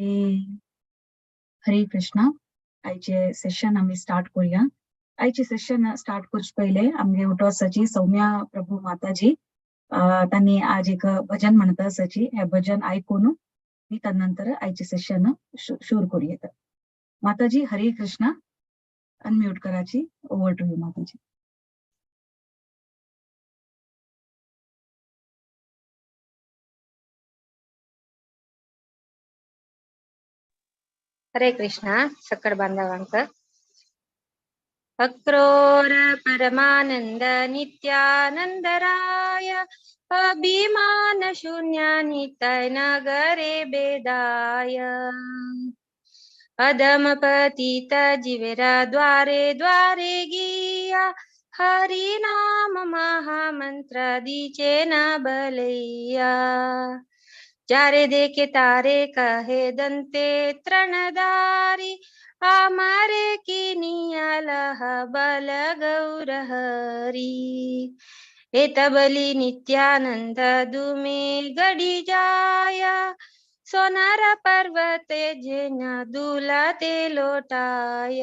हरे हरे कृष्णा. आयचे सेशन आमी स्टार्ट करूया. आयचे सेशन स्टार्ट करचे पयले आमगे उठो सौम्या प्रभू माताजी तांणी आज एक भजन म्हणता आसाची. हे भजन आयकून मी तदनंतर आयचे सेशन सुरू करूया. माताजी हरे कृष्णा. अनम्यूट कराची. ओव्हर टू you माताजी. हरे कृष्णा सकळ बांधवांक. अक्रोर परमानंद नित्यानंद राय अभिमान शून्य नित्य नगरे बेदाय. अधम पतित जीवेरा द्वारे द्वारे गिया हरि नाम महामंत्र दिचे न बलैया. जारे देखे तारे कहे दंते तृणदारी आमारे किनियालह बल गौर हरी. हे तबली नित्यानंद दुमे गडी जाया सोनार पर्वते जेना दुलाते लोटाय.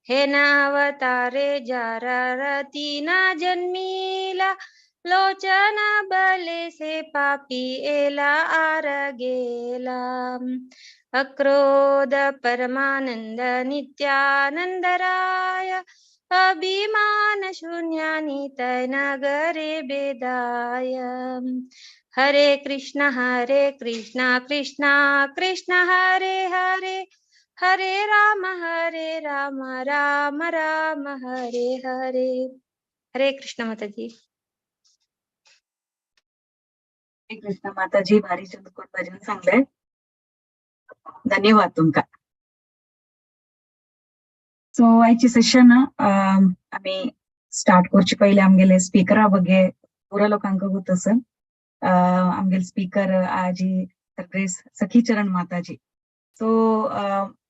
हे नावतारे जारा रती ना जन्मीला लोचन बले से पापी एला आर गेला. अक्रोध परमानंद नित्यानंद राय अभिमान शून्य नित्य नगरे बेदाय. हरे कृष्ण कृष्ण कृष्ण हरे हरे हरे राम राम राम हरे हरे. हरे कृष्ण माताजी. हरे कृष्ण माताजी. भारी चंद्रकोट भजन सांगले. धन्यवाद तुमका. सो आयची सेशन आमी स्टार्ट करचे पयले आमगेले स्पीकरा बगे पुरा लोकांक गोत आसा. आमगेले स्पीकर आजी ग्रेस सखीचरण माताजी. सो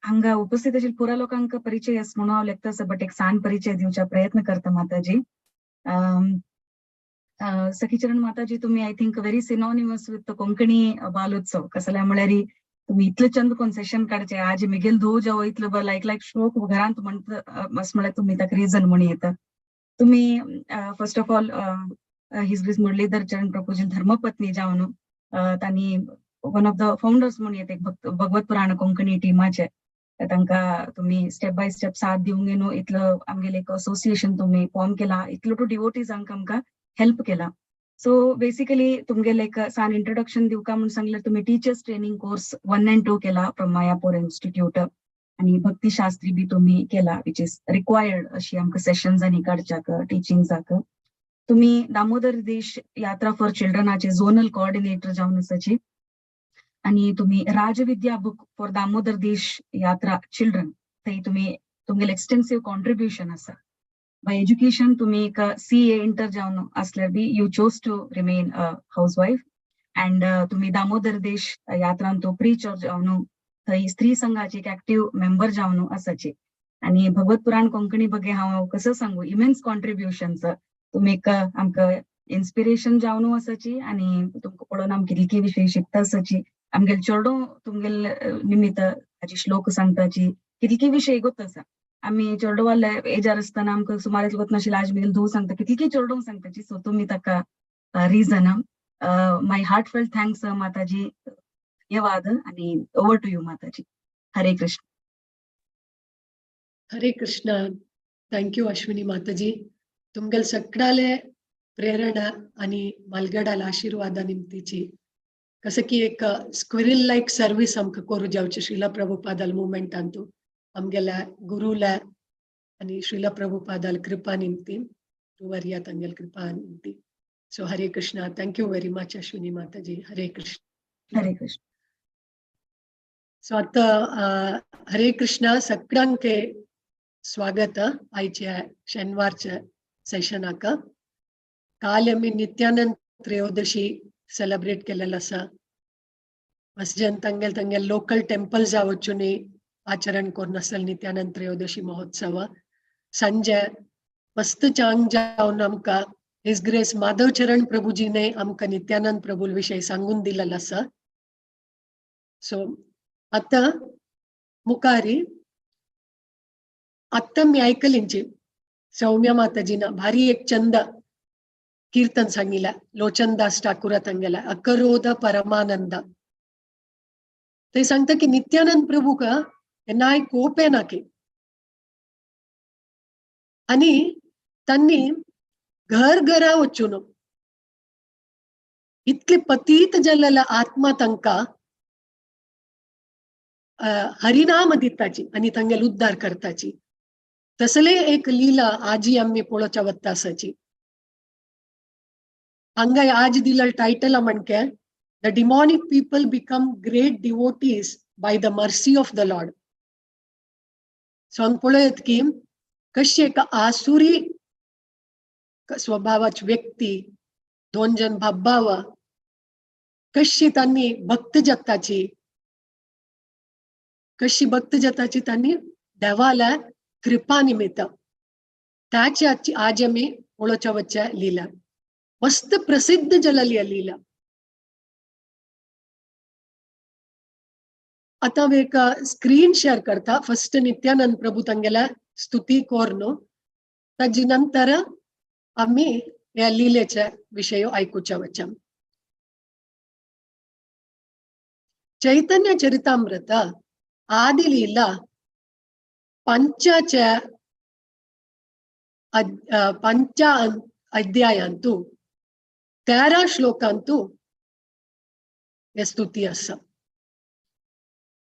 हांगा उपस्थित आशिल्ल्या पुरा लोकांक परिचय आसा म्हणून हांव लेखता आसा, बट एक सान परिचय दिवचा प्रयत्न करता माताजी. सखीचरण माताजी तुम्ही I think very synonymous with Konkani Balotsav. कसल्या म्हळ्यार तुम्ही इतले चंद कोण सेशन काडचे आज मिगेल धो जावो इतलो बरो लायक लायक श्लोक घरांत म्हणटा अशें म्हळ्यार तुम्ही ताका रिजन म्हण येता. तुम्ही first of all his grace Muralidhar Charan Prabhuji धर्मपत्नी जावन तांणी वन ऑफ the founders म्हण येता एक भगवत पुराण कोंकणी टिमाचे. तांकां तुम्ही स्टेप बाय स्टेप साथ दिवंक न्हू इतलो आमगेले एक असोसिएशन तुम्ही फॉर्म केला, इतलो टू डिवोटीजांक आमकां हेल्प केला. सो बेसिकली तुमगेले एक सान इंट्रोडक्शन दिवका म्हूण सांगल्यार तुम्ही टीचर्स ट्रेनिंग कोर्स 1 and 2 केला फ्रॉम मायापूर इन्स्टिट्यूट आणि भक्ती शास्त्री बी तुम्ही केला which is required अशी आमकां सेशन्स काडच्याक टिचिंग्साक. तुम्ही दामोदर देश यात्रा फॉर चिल्ड्रनाचे झोनल कोऑर्डिनेटर जावन आसाची आणि तुम्ही राजविद्या बुक फॉर दामोदर देश यात्रा चिल्ड्रन थंय तुम्ही तुमगेले एक्सटेन्सिव्ह कॉन्ट्रिब्युशन आसा. बाय एज्युकेशन तुम्ही एक CA inter जावन असल्यार बी you chose to remain a housewife and तुम्ही दामोदर देश यात्रांत प्रीचर जावन थंय स्त्री संघाचे एक ऍक्टिव्ह मेंबर जावन आसाची. आणि भगवत पुराण कोंकणी बगे हांव कसं सांगू इमेन्स कॉन्ट्रिब्युशन्स. तुम्ही एक आमकां इन्स्पिरेशन जावन आसाची आणि तुमकां पळोवन आमकां कितके विशय शिकता आसाची. आमगेले चेडो तुमगेले निमित्त हाची श्लोक सांगताची कितके विशय गोत आसा. आमी चेडवाले एजार आसतना आमकां सुमार गोत नाशिल्लें, आज मिगेल धोव सांगता कितके चेडूंक सांगताची. सो तुमी ताका रिजन. माय हार्टफेल्ट thanks माताजी. धन्यवाद आणि ओव्हर टू you माताजी. हरे कृष्ण. हरे कृष्ण. Thank you Ashwini माताजी. तुमगेल सगळ्याले प्रेरणा आणि मालगडाला आशीर्वादा निमतीची कसं की एक स्क्विरल लायक सर्वीस आमकां करू जावचे श्रीला प्रभुपादाल मुवमेंटांतू आमगेल्या गुरुला आणि श्रीला प्रभुपादाल कृपा निमती वर्या तांगेल कृपा निमती. So Hare Krishna. Thank you very much Ashwini Mataji. Hare Krishna. Hare Krishna. So आता हरे कृष्णा सगळ्यांके स्वागत आयच्या शेनवारच्या सेशनाक. काल आमी नित्यानंद त्रयोदशी सेलिब्रेट केलेलं आसा. मस्जन तांगेल तांगेल लोकल टेम्पल्सा वचून आचरण करून आसल नित्यानंद त्रयोदशी महोत्सव. संजय मस्त चांग जावन आमकां his grace Madhavcharan प्रभुजीने आमकां नित्यानंद प्रभू विशय सांगून दिलेलो आसा. सो आतां मुखारी आत्तां मी आयकलींची सौम्या माताजीना भारी एक चंद कीर्तन सांगिला लोचनदास ठाकूरा तांगेला अकरोध परमानंद. ते सांगता की नित्यानंद प्रभू का नाय कोप येना की आणि त्यांनी घर घरा वचून इतले पतीत जाल्लेल्या आत्मा तांकां हरिनाम दिताची आणि तांगेल उद्धार करताची. तसले एक लीला आजी आम्ही पळोवच्या वत्ता आसाची. हांगा आज दिला title म्हणके the demonic people become great devotees by the mercy of the Lord. So हांगा पळयत की कशी एक आसुरी स्वभावाची व्यक्ती दोन जण भाबभावा कशी त्यांनी भक्त जगताची कशी भक्त जगताची त्यांनी देवाला कृपा निमित्त त्याची आज आम्ही पळोवच्या वच्च्या लीला मस्त प्रसिद्ध जलली लीला. आता एक स्क्रीन शेअर करता. फर्स्ट नित्यानंद प्रभू तांगेला स्तुती कोरनो ताजी नंतर आम्ही या लीलेच्या विषय ऐकूच्या वच्चा. चैतन्य चरितामृत आदि लीला पंचाच्या पंचा अध्यायांतु 13 श्लोकांतु हे स्तुती आसा.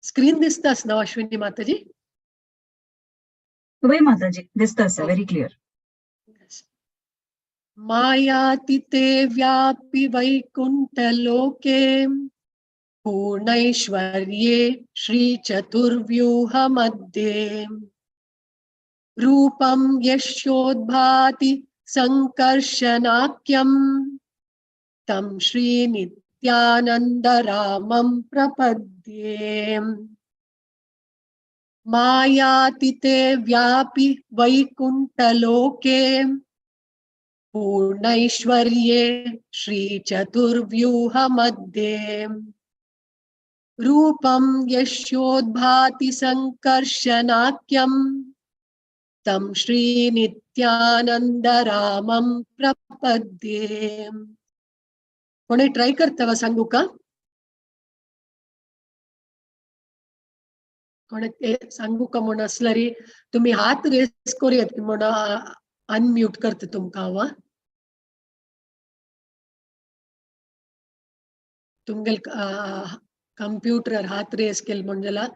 स्क्रीन दिसतास ना अश्विनी माताजी? वय माताजी दिसता आसा, व्हेरी क्लियर. माया तिते व्यापी वैकुंठ लोके पूर्णैश्वर्ये श्री चतुर्व्यूह मध्ये रूपं यशोद्भाति संकर्षणाख्यं तं श्री नित्यानंद रामं प्रपद्ये. मायातिते व्यापि वैकुंठलोके पूर्णैश्वर्ये श्री चतुर्व्यूह मध्ये रूपं यशोद्भाति संकर्षणाख्यं तं श्री नित्यानंद रामं प्रपद्ये. कोणी ट्राय करता वा सांगू का? कोणी सांगू का म्हण असल्यारी तुम्ही हात रेस करूयात की म्हणून अनम्यूट करते तुमका हांव. तुमगेल कंप्युटर हात रेस केल म्हण जाल्यार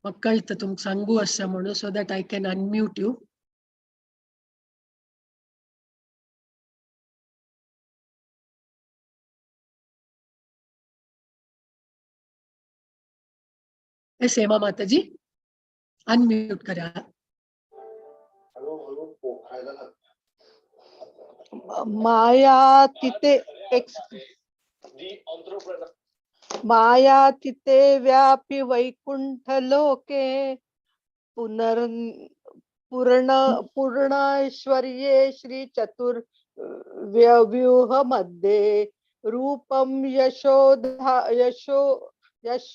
म्हाका कळटा तुमकां सांगू आसा म्हणून, so that I can unmute you. Hema Mataji unmute करा. माया तिथे माया तिथे व्यापी वैकुंठ लोके पूर्णैश्वर्ये श्री चतुर्व्यूह मध्ये रूपं यशोधा यशो यश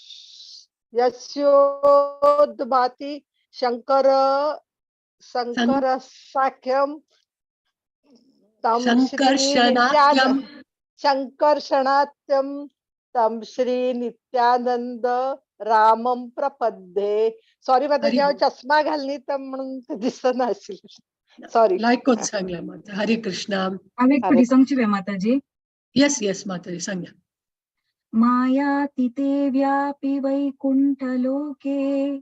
यस्योद्भाति शंकर शंकर साख्यम तम संकर्षणात्यम संकर्षणात्यम तम श्री नित्यानंद रामम प्रपद्ये. सॉरी माता, जेव्हा चष्मा घालणी तर म्हणून ते दिसत नसेल. सॉरी. लायकोच सांगला माता. हरे कृष्णा. हांव एक फावटी सांगची वे माताजी? येस येस माताजी सांगा. माया तिते व्यापी वैकुंठ लोके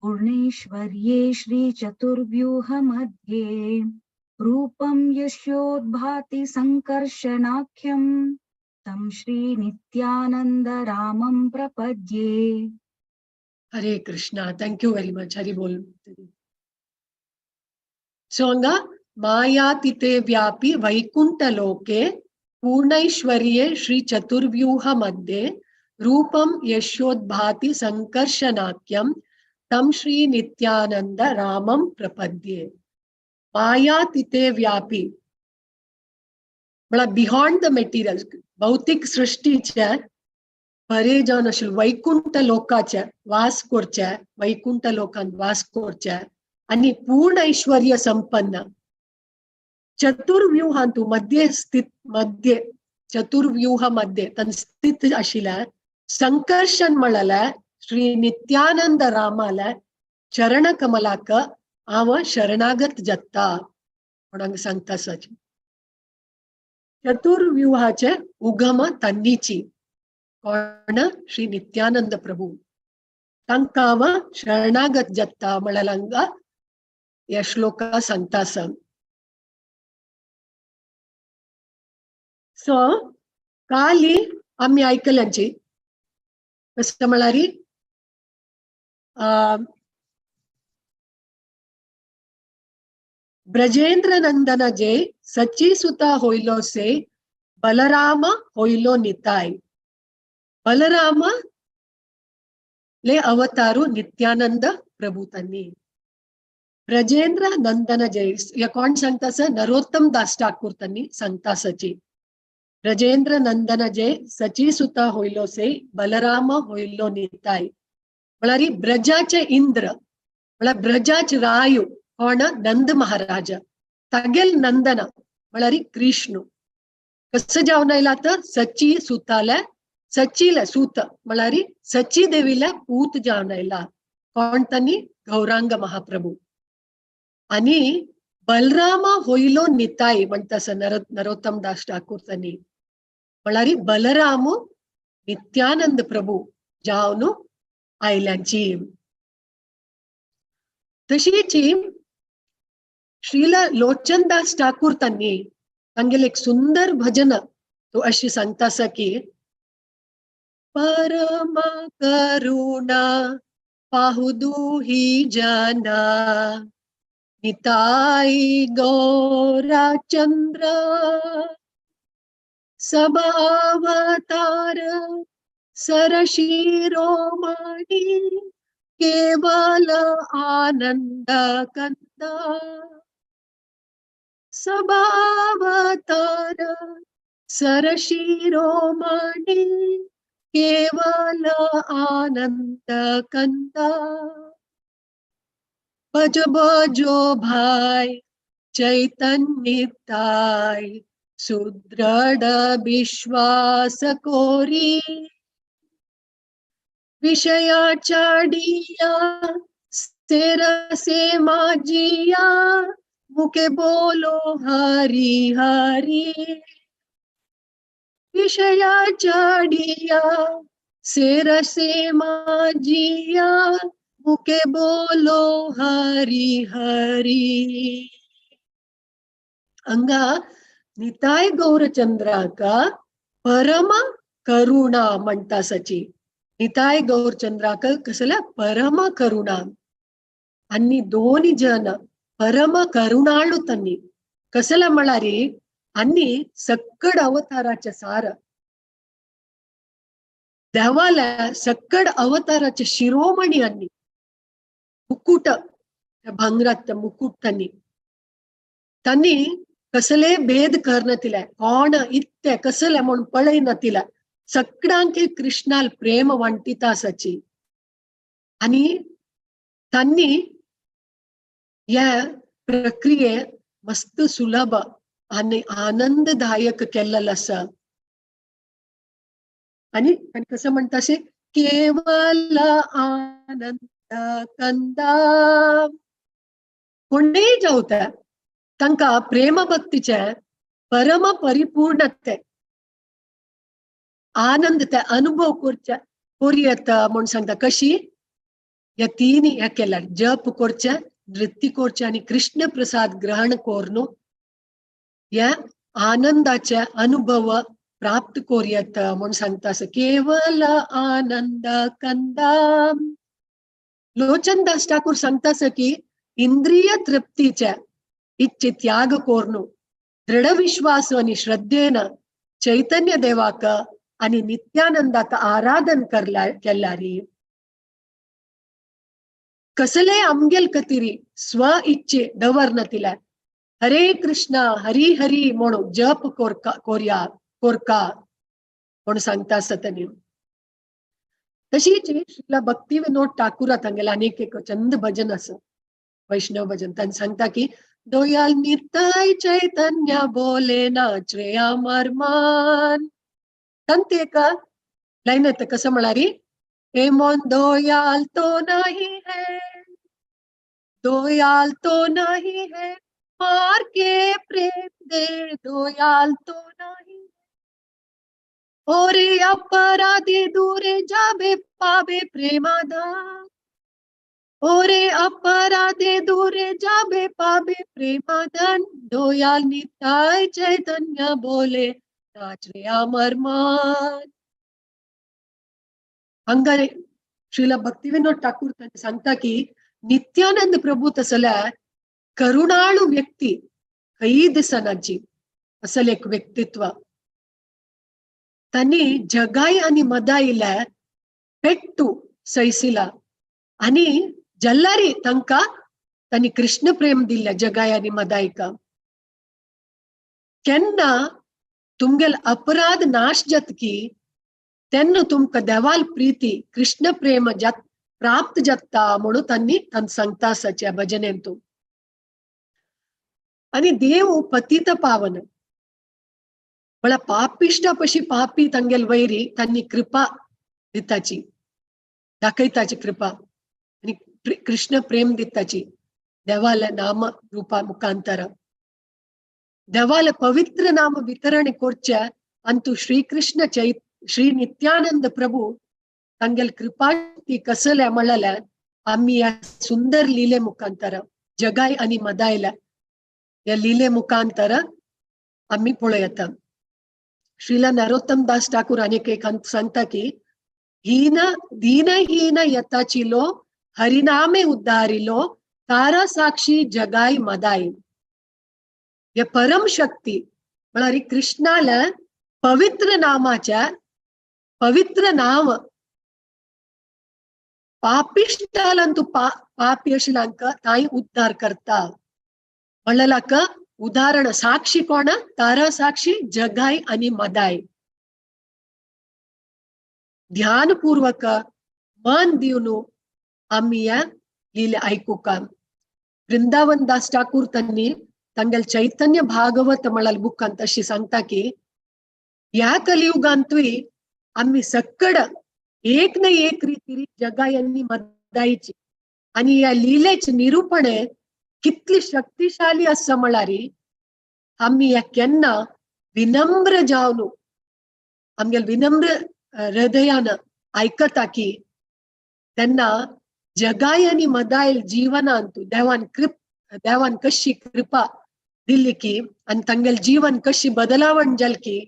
पूर्णैश्वर्ये श्री चतुर्व्यूह मध्ये रूपं यशोद्भाति संकर्षणाख्यं तं श्री नित्यानंद रामं प्रपद्ये. Hare Krishna. Thank you very much. Hari बोल. सो हांगा माया तिते व्यापी वैकुंठ लोके पूर्णैश्वर्ये श्री चतुर्व्यूह मध्ये रूपं यशोद्भाति संकर्षणाख्यं तं श्री नित्यानंद रामं प्रपद्ये. माया तिते व्यापी म्हळ्यार बियॉन्ड the material, भौतिक सृष्टीच्या बरे जावन आशिल्ले वैकुंठ लोकाचे वास करचे, वैकुंठ लोकांत वास करचे आनी पूर्ण ऐश्वर्य संपन्न चतुर्व्यूहांतु मध्ये स्थित, मध्ये चतुर्व्यूह मध्ये तन स्थित आशिल्ल्या संकर्षण म्हळ्यार श्री नित्यानंद रामाला चरण कमलाक हांव शरणागत जाता म्हण हांगा सांगता सच. चतुर्व्यूहाचे उगम तन्नीची कोण? श्री नित्यानंद प्रभू. तांकां हांव शरणागत जाता म्हळ्यार हांगा ह्या श्लोका सांगता आसा. सो काली आमी आयकल्यांची कशें म्हळ्यार ब्रजेंद्र नंदन जय सची सुता होयलो से बलराम होयलो निताय. बलराम ले अवतारू नित्यानंद प्रभू तांनी. ब्रजेंद्र नंदन जय या कोण सांगता सर? नरोत्तम दास ठाकूर तांनी सांगता सची. ब्रजेंद्र नंदन जय सची सुता होयलो से बलराम होयलो निताय म्हळ्यार ब्रजाचे इंद्र म्हळ्यार ब्रजाच रायू कोण? नंद महाराज. तागेल नंदन म्हळ्यार कृष्ण. कसं जावन आयला तर सची सुताले सचीले सूत म्हळ्यार सची देवीले पूत जावन आयला. कोण तांणी? गौरांग महाप्रभू. आनी बलरामा होयलो निताय म्हणटा सर नरोत्तम दास ठाकूर तांणी. म्हळ्यार बलराम नित्यानंद प्रभू जावन आयल्यांची. तशीच श्रीला लोचनदास ठाकूर तांणी तांगेले एक सुंदर भजन तो अशी सांगता आसा की परम करुणा पाहुदू ही जना निताई गौराचंद्र सब अवतार सरशिरोमणि केवल आनंद कंदा. सब अवतार सरशिरोमणि केवल आनंद कंदा. भज भजो भाई चैतन्य ताई सुदृढ़ विश्वास कोरी विषया चाडिया से माजिया मुके बोलो हरी हरी. विषया चाडिया से माजिया मुके बोलो हरी हरी. अंगा निताय गौरचंद्राक परम करुणा म्हणटा सची. निताय गौरचंद्राक कसल्या परम करुणा. आनी दोनी जन परम करुणाळू तन्नी. कसल्या म्हळ्यार आनी सक्कड अवताराचे सार देवाल्या सक्कड अवताराचे शिरोमणी आनी मुकुट भांगरात मुकुट तांणी. तांणी कसले भेद करनातिले कोण इत्ते कसले म्हूण पळयनातिले सगळ्यांक कृष्णाल प्रेम वांटिता आसाची. आनी तांणी ह्या प्रक्रिये मस्त सुलभ आनी आनंददायक केल्लें आसा. आनी कसं म्हणटा अशें केवल आनंद कंदा. कोणेय जेवता तांकां प्रेम भक्तीचे परम परिपूर्ण ते आनंद ते अनुभव करचे कोरयेत म्हूण सांगता. कशी ह्या तीन ह्या केल्यार जप करचे, नृत्य करचे आनी कृष्ण प्रसाद ग्रहण करून ह्या आनंदाचे अनुभव प्राप्त कोरयेत म्हूण सांगता. केवल आनंद कंदा. लोचनदास ठाकूर सांगता की इंद्रिय तृप्तीचे इच्छे त्याग कोरनु दृढ विश्वास आनी श्रद्धेन चैतन्य देवाक आनी नित्यानंदाक आराधन केल्यारी कसले आमगेल कतिरी स्व इच्छे दवरनातिले हरे कृष्णा हरी हरी म्हणून जप कोरका कोरया कोरका म्हूण सांगता आसा तांणी. तशीच श्रीला भक्ती विनोद ठाकूरा तांगेले आनीक एक चंद भजन आसा, वैष्णव भजन. तांणी सांगता की दोयाल निताय चैतन्य बोले नाच रे अमर मान. तांते एका लायन येता कसं म्हळ्यार एमोन दोयाल तो नाही है, दोयाल तो नाही है, मार के प्रेम दे दोयाल तो नाही, ओरे अपराधी दूरे जाबे पाबे प्रेमादान, ओरे अपराधे दूरे जाबे पाबे प्रेमादान, दोयाल निताय चैतन्य बोले नाच रे अमर मान. हांगा श्रीला भक्तिविनोद ठाकूर तांणी सांगता की नित्यानंद प्रभू तसल्या करुणाळू व्यक्ती खंय दिसनाची असले एक व्यक्तित्व. तांणी जगाय आनी मदायल्या पेट्टू सैसिला आनी जल्लारी तांकां तांणी कृष्ण प्रेम दिल्ल्या जगाय आनी मदायका. केन्ना तुमगेल अपराध नाश जातकी तेन्ना तुमकां देवाल प्रीती कृष्ण प्रेम जात प्राप्त जाता म्हणून तांणी तांकां सांगता आसाच्या भजनेन तूं. आनी देव पतित पावन म्हळ्यार पापिश्टा पशी पापी तांगेल वैरी तांणी कृपा दिताची, दाखयताची कृपा आनी कृष्ण प्रेम दिताची देवाल्या नाम रुपा मुखांतर. देवाले पवित्र नाम वितरण करच्या अंतु श्रीकृष्ण श्री नित्यानंद प्रभू तांगेल कृपा ती कसल्या म्हणल्यार आमी ह्या सुंदर लिले मुखांतर जगाय आनी मदायल्या ह्या लिले मुखांतर आमी पळयता. श्रीला नरोत्तम दास ठाकूर आनीक एक सांगता की हीन दीनहीन यताचिलो हरिनामे उद्धारिलो तारा साक्षी जगाय मदाय. ह्या परम शक्ती म्हळ्यार कृष्णाला पवित्र नामाच्या पवित्र नाम पापिष्टाला तू पापी अशिलांक ताई उद्धार करता म्हणल्याक उदाहरण साक्षी कोण तारा साक्षी जगाय आणि मदाय. ध्यानपूर्वक मन दिवन आमी ह्या लिले आयकुका. वृंदावन दास ठाकूर तांणी तांगेल चैतन्य भागवत म्हळ्यार बुकांत अशी सांगता की ह्या कलियुगांतूय आमी सक्कड एक ना एक रीती जगाय आनी मदायची आनी ह्या लिलेचे निरूपणे कितली शक्तिशाली आसा म्हळ्यार आमी ह्या केन्ना विनम्र जावन आमगेल विनम्र हृदयान आयकता की तेन्ना जगाय आनी मदाय जीवनांत देवान देवान कशी कृपा दिली की आनी तांगेल जीवन कशी बदलावण जाल की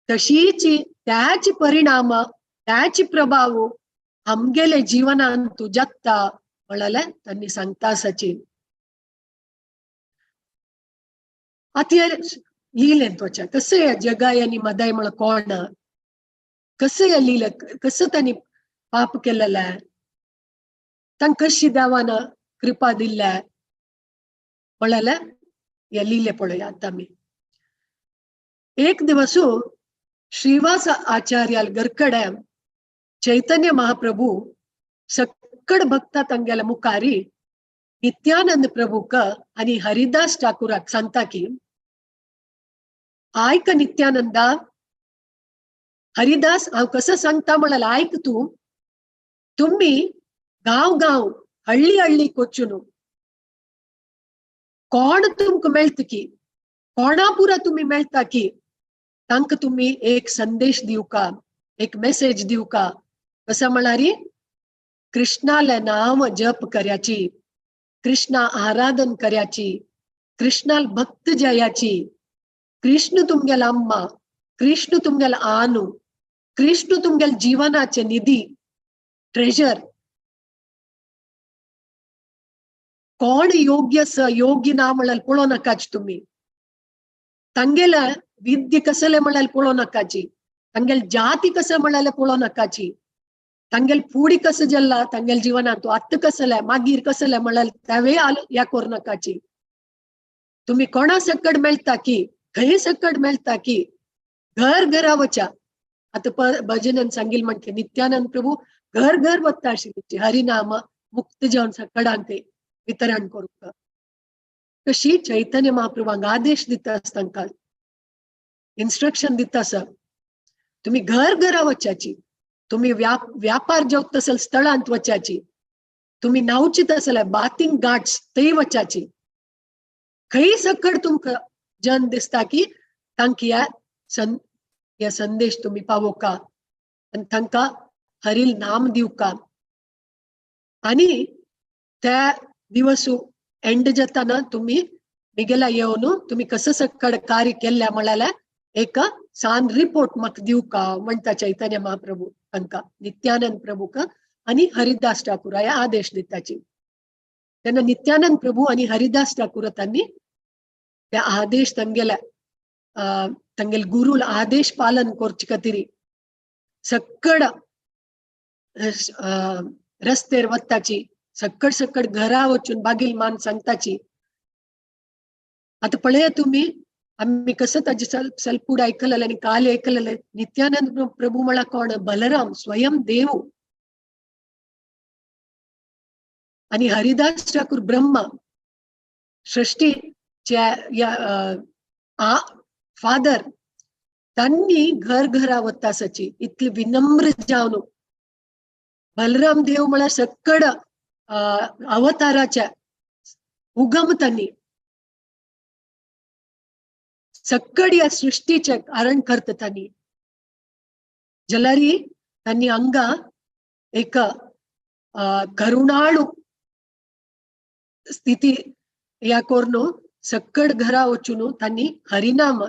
तशीच त्याच परिणाम त्याच प्रभाव आमगेले जीवनांत जाता म्हळ्यार तांणी सांगता आसाची. आतां लिहिलें त्वचा कसं या जगाय आनी मदाय म्हळ्यार कोण कसं या लिहिलं कसं तांणी पाप केलेलं तांकां कशी देवान कृपा दिल्ल्या म्हळ्यार ह्या लिहिले पळया आतां आमी. एक दिवस श्रीवास आचार्याल गरकडे चैतन्य महाप्रभू सक्कड भक्ता तांगेल्या मुखारी नित्यानंद प्रभूक आनी हरिदास ठाकूराक सांगता की आयक नित्यानंदा, हरिदास हांव कसं सांगता म्हळ्यार आयक तूं, तुम्ही गांव गांव हळ्ळी हळ्ळी कोचून कोण तुमकां मेळटा की कोणा पुरा तुमी मेळटा की तांकां तुमी एक संदेश दिवका, एक मेसेज दिवका. कसं म्हळ्यार कृष्णाले नाम जप कर्याची, कृष्णा आराधन कर्याची, कृष्णाल भक्त जयाची, कृष्ण तुमगेल अम्मा, कृष्ण तुमगेल आनू, कृष्ण तुमगेल जीवनाचे निधी ट्रेजर. कोण योग्य स योग्य ना म्हळ्यार पळोवं नाकाच तुमी, तांगेल्या विद्य कसले म्हळ्यार पळोवं नाकाची, तांगेल जाती कसं म्हळ्यार पळोवं नाकाची, तांगेल फुडी कसं जल्ला तांगेल जीवनांत आत्त कसले मागीर कसले म्हळ्यार तेवे ह्या करूं नाकाची. तुमी कोणा सकड मेळटा की खंय सकड मेळटा की घर घरा वचा आतां भजनान सांगील म्हणटे नित्यानंद प्रभू घर घर वता आशिल्ली हरिनाम मुक्त जावन सकडांक ते वितरण करूंक. कशी चैतन्य महाप्रभूंक आदेश दिता आसता, तांकां इन्स्ट्रक्शन दिता आसा, तुमी घर घरा वचाची, तुमी व्यापार जेवता तसल स्थळांत वचाची, तुमी न्हावची तसले बाथिंग घाट्स थंय वचाची, खंय सकड तुमकां जन दिसता की तांकां ह्या संदेश तुमी पावोवका आनी तांकां हरील नाम दिवका. आनी त्या दिवसू एंड जाताना तुमी मिगेला येवन तुमी कसं सकड कार्य केल्ल्या म्हळ्यार एक सान रिपोर्ट म्हाका दिवका म्हणटा चैतन्य महाप्रभू तांकां, नित्यानंद प्रभूक आनी हरिदास ठाकूर ह्या आदेश दिताची. तेन्ना नित्यानंद प्रभू आनी हरिदास ठाकूर तांणी त्या आदेश तांगेल्या तांगेले गुरूल आदेश पालन करचे खातीर सकड रस्तेर वताची, सकड सकड घरा वचून बागील मान सांगताची. आतां पळया तुमी आमी कसं ताजे सलपूड आयकलें आनी काल आयकलें. नित्यानंद प्रभू म्हळ्यार कोण? बलराम स्वयं देव आनी हरिदास ठाकूर ब्रह्मा, सृष्टीच्या फादर. तांणी घर घरा वता आसाची इतली विनम्र जावन. बलराम देव म्हळ्यार सकड अवताराच्या उगम तांणी सकड ह्या सृष्टीचे कारण करता तांणी. जाल्यार तांणी हांगा एक करुणाळू स्थिती ह्या करून सकड घरा वचून तांणी हरिनाम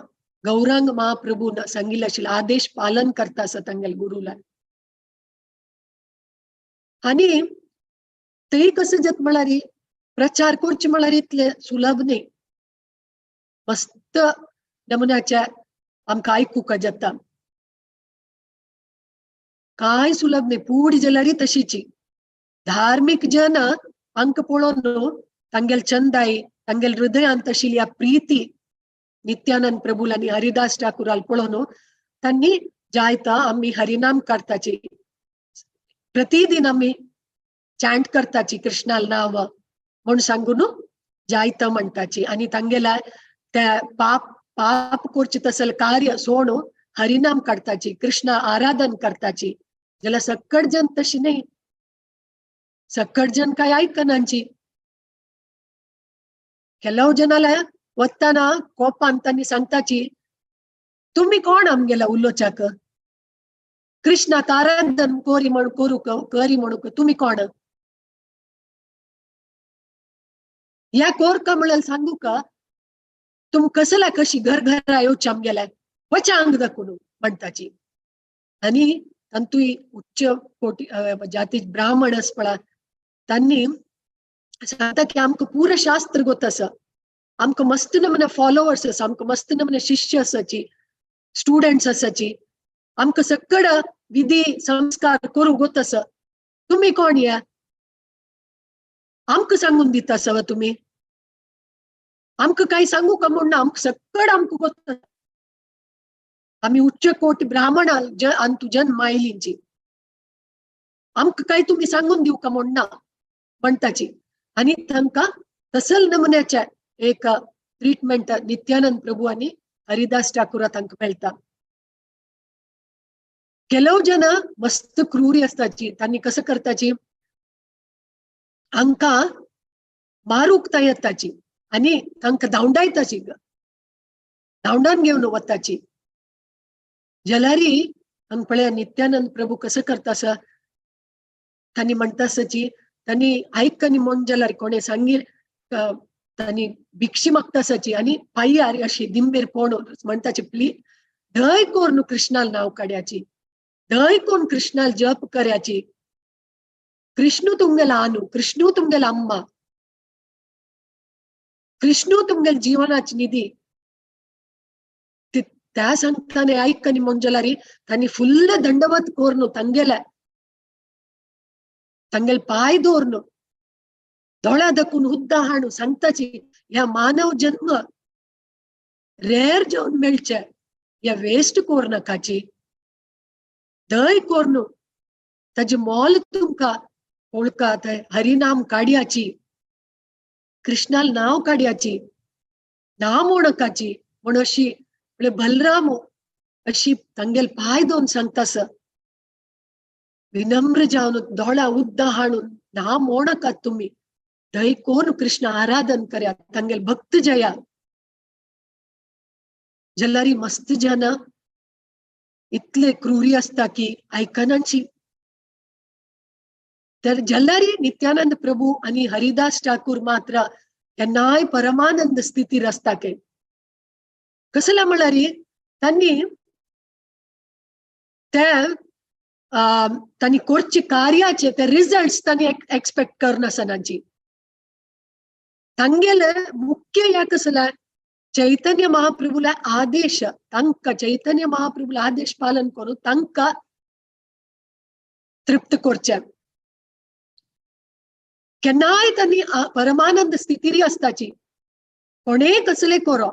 गौरांग महाप्रभून सांगिल्लें आशिल्लें आदेश पालन करता आसा तांगेले गुरूला. आनी ते कसं जाता म्हळ्यार प्रचार करचे म्हळ्यार इतले सुलभ न्ही, मस्त नमुन्याच्या आमकां आयकूंक जाता, काय सुलभ न्ही. पूण जाल्यार तशीची धार्मीक जन आमकां पळोवन तांगेले चंदाई तांगेले हृदयांत आशिल्ली ह्या प्रिती नित्यानंद प्रभूल आनी हरिदास ठाकूराल पळोवन तांणी जायता आमी हरिनाम करताची, प्रतिदिन आमी चांट करताची कृष्णाल नाव म्हूण सांगून जायता म्हणटाची. आनी तांगेल्या त्या पाप पाप करचे तसले कार्य सोडून हरिनाम काडताची, कृष्ण आराधन करताची. जाल्यार सकड जन तशी न्ही, सकड जन काय आयकनांची. ಕೆಲವು ಜನಾಲ वताना कोपान तांणी सांगताची, तुमी कोण आमगेला उलोवच्याक, कृष्णाक आराधन कोरी म्हण करू करी म्हणूक तुमी कोण? ह्या कोरका म्हळ्यार सांगू का तुम कसला कशी घर घरा येवचे आमगेल्या वचा अंग दाखोवन म्हणटाची. आनी तांतूय उच्च कोटी जाती ब्राह्मण आसपळा तांणी सांगता की आमकां पुरो शास्त्र गोत आसा, आमकां मस्त नमुने फॉलोवर्स आसा, आमकां मस्त नमुने शिष्य आसाची, स्टुडंट्स आसाची, आमकां सकड विधी संस्कार करूंक गोत आसा, तुमी कोण या आमकां सांगून दिता आसा तुमी? आमकां कांय सांगू का म्हूण ना, आमकां सकड आमकां गोत, आमी उच्च कोट ब्राह्मण अंतु जन्म आयलींची, आमकां कांय तुमी सांगून दिवका म्हूण ना म्हणटाची. आनी तांकां तसल नमुन्याच्या एक ट्रीटमेंट नित्यानंद प्रभू आनी हरिदास ठाकूरा तांकां मेळटा. ಕೆಲವು जन मस्त क्रूरी आसताची, तांणी कसं करताची हांकां मारूंक येताची आनी तांकां धांवडायताची, धांवडान घेवन वताची. जाल्यार हांगा पळया नित्यानंद प्रभू कसं करता आसा, तांणी म्हणटा आसाची, तांणी आयकनी म्हण जाल्यार कोणें सांगील तांणी भिक्षी मागता आसाची आनी पांयार अशी दिंबेर पोण म्हणटाची, प्लीज दय कोरून कृष्णाल नांव काड्याची, दय कोण कृष्णाल जप कर्याची, कृष्णू तुमगेला आनू, कृष्णू तुमगेला अम्मा, कृष्णू तुमगेल जीवनाची निधी. त्या सांगताना आयकनी म्हण जाल्यार तांणी फुल्ल दंडवत कोरून तांगेल्या तांगेले पांय दवरून दोळ्या दाखून हुद्दा हाणू सांगताची, ह्या मानव जन्म रेर जेवन मेळचे, ह्या वेस्ट कोर नाकाची. दय कोरनू ताजे मोल तुमकां ओळखा हरिनाम काडयाची, कृष्णाल नाव काडयाची, नाम ओळखाची म्हण अशी म्हणजे बलराम अशी तांगेल पांय दोन सांगता विनम्र जावन दोळा उद्दा हाणून नाम ओणकात तुम्ही दय कोण कृष्ण आराधन कर्या तांगेल भक्त जया. जल्लारी मस्त जन इतले क्रुरी असता की आयकनाची. तर जल्लारी नित्यानंद प्रभू आणि हरिदास ठाकूर मात्र केन्नाय परमानंद स्थितीर आसता के. कसले म्हळ्यार तांणी ते तांणी करचे कार्याचे ते रिजल्ट्स तांणी एक्सपेक्ट करनासनाची. तांगेले मुख्य ह्या कसले चैतन्य महाप्रभूला आदेश, तांकां चैतन्य महाप्रभूला आदेश पालन करून तांकां तृप्त करचे. केन्नाय तांणी परमानंद स्थितीरी आसताची. कोणेय कसले करो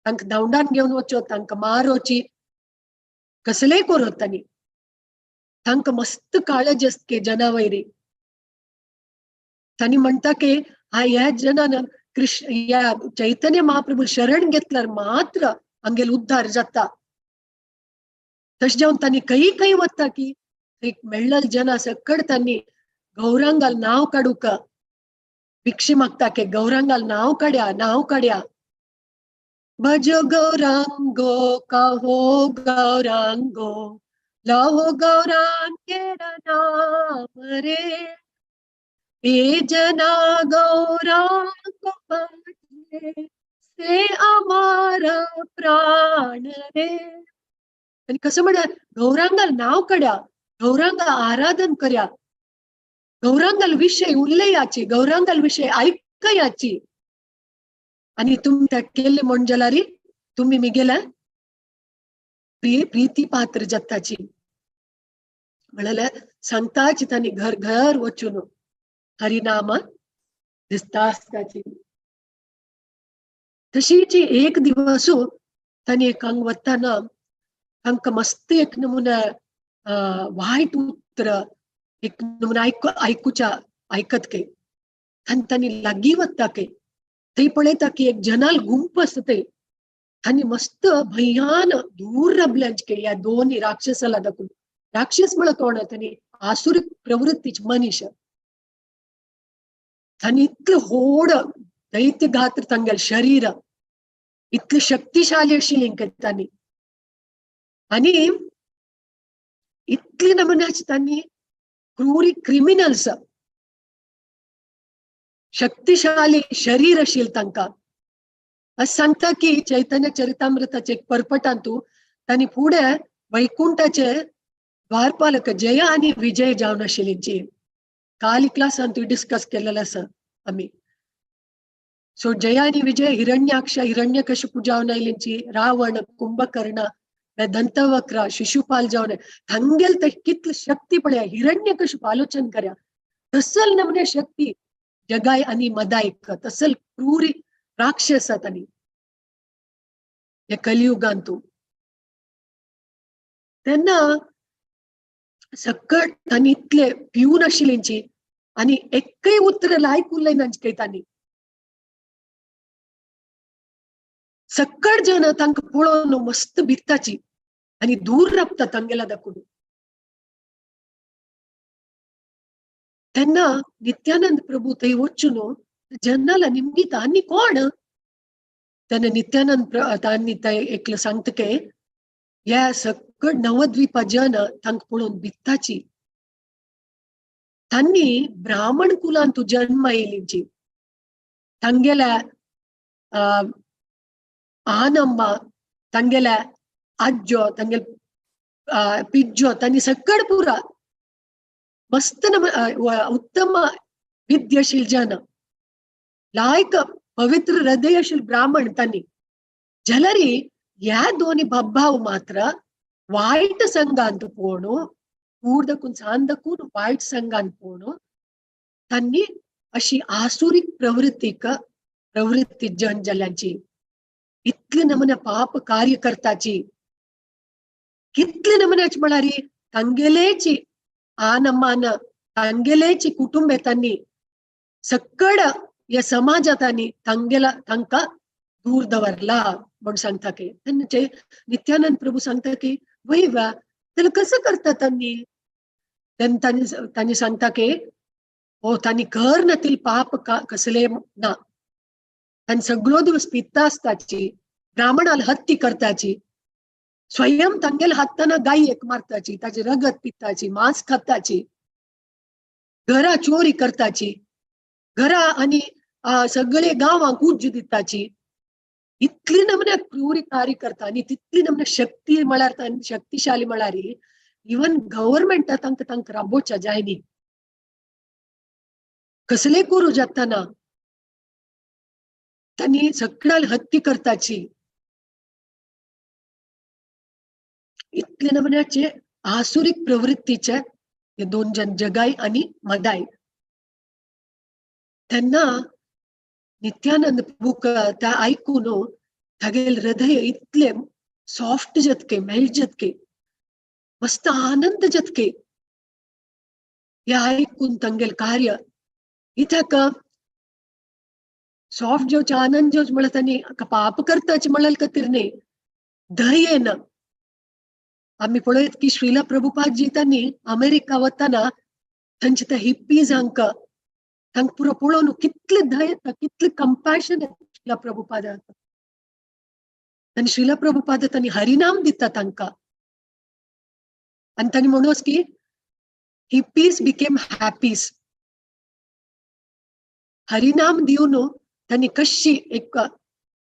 तांकां धांवडान घेवन वचो, तांकां मारोची, कसलेय करो तांणी. तांकां मस्त काळज आसता जनावयरी. तांणी म्हणटा की हा ह्या जनान कृष्ण ह्या चैतन्य महाप्रभू शरण घेतल्यार मात्र हांगेल उद्धार जाता. तशें जावन तांणी खंय खंय वता की एक मेळ्ळल जना सकड तांणी गौरांगाल नांव काडूंक भिक्षे मागता की गौरांगाल नांव काड्या, नांव काड्या. भजो गौरांगो कहो गौरांगो लहो गौरांगेर नाम रे, ए जना गौरांग भजे से अमारा प्राण रे. आणि कसं म्हणा गौरांगाल नाव काड्या, गौरांग आराधन कर्या, गौरांगाल विषय उल्लयाची, गौरांगाल विषय ऐकयाची. आणि तुम्ही त्या केले म्हणजलारी तुम्ही मी गेला प्रीती पात्र जत्ताची. म्हणाल्या सांगताची तांणी घर घर वचून हरिनाम दिसता आसताची. तशीच एक दिवस तांणी एक हांग वतना तांकां मस्त एक नमुना वायट उतर एक नमुना आयकुच्या आयकत के. आनी तांणी लागीं वता के थंय पळयता की एक जनाल गुंप आसता थंय. आनी मस्त भयान दूर रबल्यांचे ह्या दोन राक्षसाला दाखून. राक्षस म्हळ्यार कोण? तांणी आसुरी प्रवृत्तीचे मनीस. तांणी इतलें व्हड दैत्य गात्र तांगेलें शरीर इतलें शक्तिशाली आशिल्लें तांणी. आनी इतले नमुन्याचे तांणी क्रुरी क्रिमिनल्स शक्तिशाली शरीर आशिल्लें तांकां. अशें सांगता की चैतन्य चरितामृताचे एक परपटांतू तांणी फुडें वैकुंठाचे द्वारपालक जया आनी विजय जावन आशिल्लींची. काल क्लासान डिस्कस केलेलं आसा आमी. सो जया आनी विजय हिरण्याक्ष हिरण्यकशिपू जावन आयिल्लींची, रावण कुंभकर्ण दंतवक्र शिशुपाल जावन तांगेल ते कितली शक्ती पळया. हिरण्यकशिपू आलोचन कर्या तसल नमने शक्ती जगाय आनी मदायक तसल क्रूरी राक्षस तांणी ह्या कलियुगांतू. तेन्ना सकट तांणी इतले पिवन आशिल्लींची आनी एकय उतर लायक उलयनांची तांणी. सकट जन तांकां पळोवन मस्त भिताची आनी दूर राबता तांगेला दाखून. तेन्ना नित्यानंद प्रभू थंय वचून जनाला निमगीता आनी कोण? तेन्ना नित्यानंद तांणी थंय एकलो सांगता की ह्या सकट नवद्वीपा जन तांकां पळोवन भिताची. तांणी ब्राह्मण कुलांतू जन्म आयिल्लींची. तांगेल्या आनम्मा तांगेल्या आज्जो तांगेल पिज्जो तांणी सकट पुरा मस्त उत्तम विद्यशील जन लायक पवित्र हृदयशील ब्राह्मण तांणी. जाल्यार ह्या दोनी बब्बाव मात्र वायट संघांत पोवणू कूर्दकून सांदकून वायट संघांत पोवणू तांणी अशी आसुरीक प्रवृत्तीक प्रवृत्ती जन जाल्यांची. इतले नमुने पाप कार्य करताची. कितले नमुन्याचे म्हळ्यार तांगेलेची आनमान तांगेलेची कुटुंब त्यांनी सक्कड या समाजातांनी तांगेला तांकां दूर दवरला म्हण सांगता की. तेन्ना नित्यानंद प्रभू सांगता की वय वा त्याला कसं करता त्यांनी. त्यांनी सांगता की हो त्यांनी कर नतील पाप कसले ना, त्यांनी सगळो दिवस पिता असताची, ब्राह्मणाला हत्ती करताची, स्वयं तांगेल हाताना गाई एक मारताची, ताची रगत पिताची, मांस खाताची, घरा चोरी करताची, घरा आणि सगळे गांवांक उज्ज दिताची. इतली नमने क्रूरी कार्य करता आणि तितली नमने शक्ती म्हळ्यार शक्तिशाली म्हळ्यार इवन गव्हर्मेंटा तांकां तांकां राबोवच्या जायनी. कसले करू जाताना त्यांनी सगळ्या हत्ती करताची. इतले नमन्याचे आसुरीक प्रवृत्तीचे हे दोन जन जगाई आणि मदाई. त्यांना नित्यानंद प्रभू त्या ऐकून तागेल हृदय इतले सॉफ्ट जतके, मेल्ट जतके, मस्त आनंद जतके हे ऐकून तांगेल कार्य इथक सॉफ्ट जेवचे आनंद जेवच म्हळ्यार तांणी पाप करताच म्हळ्यार खातीर न्ही, दयेन. आमी पळयत की श्रीला प्रभुपाद जी त्यांनी अमेरिका वतना थंयच्या त्या हिप्पीजांक तांकां पुरो पळोवन कितले दय येता, कितले कंपॅशन येता श्रीला प्रभुपादाक. आनी श्रीला प्रभुपाद तांणी हरिनाम दिता तांकां आनी तांणी म्हणूच की हिप्पीज बिकेम हॅपीज. हरिनाम दिवन तांणी कशी एक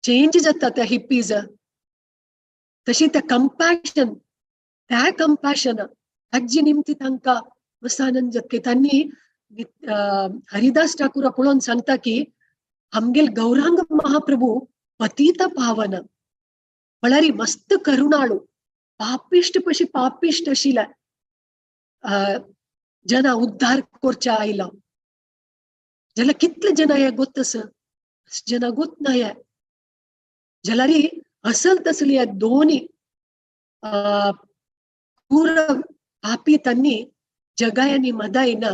चेंज जाता त्या हिप्पीज, तशी त्या कंपॅशन, त्या कंपॅशन ताजी निमती तांकां मस्त आनंद जाता. तांणी हरिदास ठाकूर पळोवन सांगता की आमगेल गौरांग महाप्रभू पतित पावन म्हळ्यार मस्त करुणाळू, पापिश्ट पशी पापिश्ट आशिल्ल्या जना उद्धार करच्या आयला. जाल्यार कितले जना हे गोत आसा, जना गोत ना हे जाल्यार असल तसली ह्या दोनी क्रूर पापी त्यांनी जगाय आनी मदायना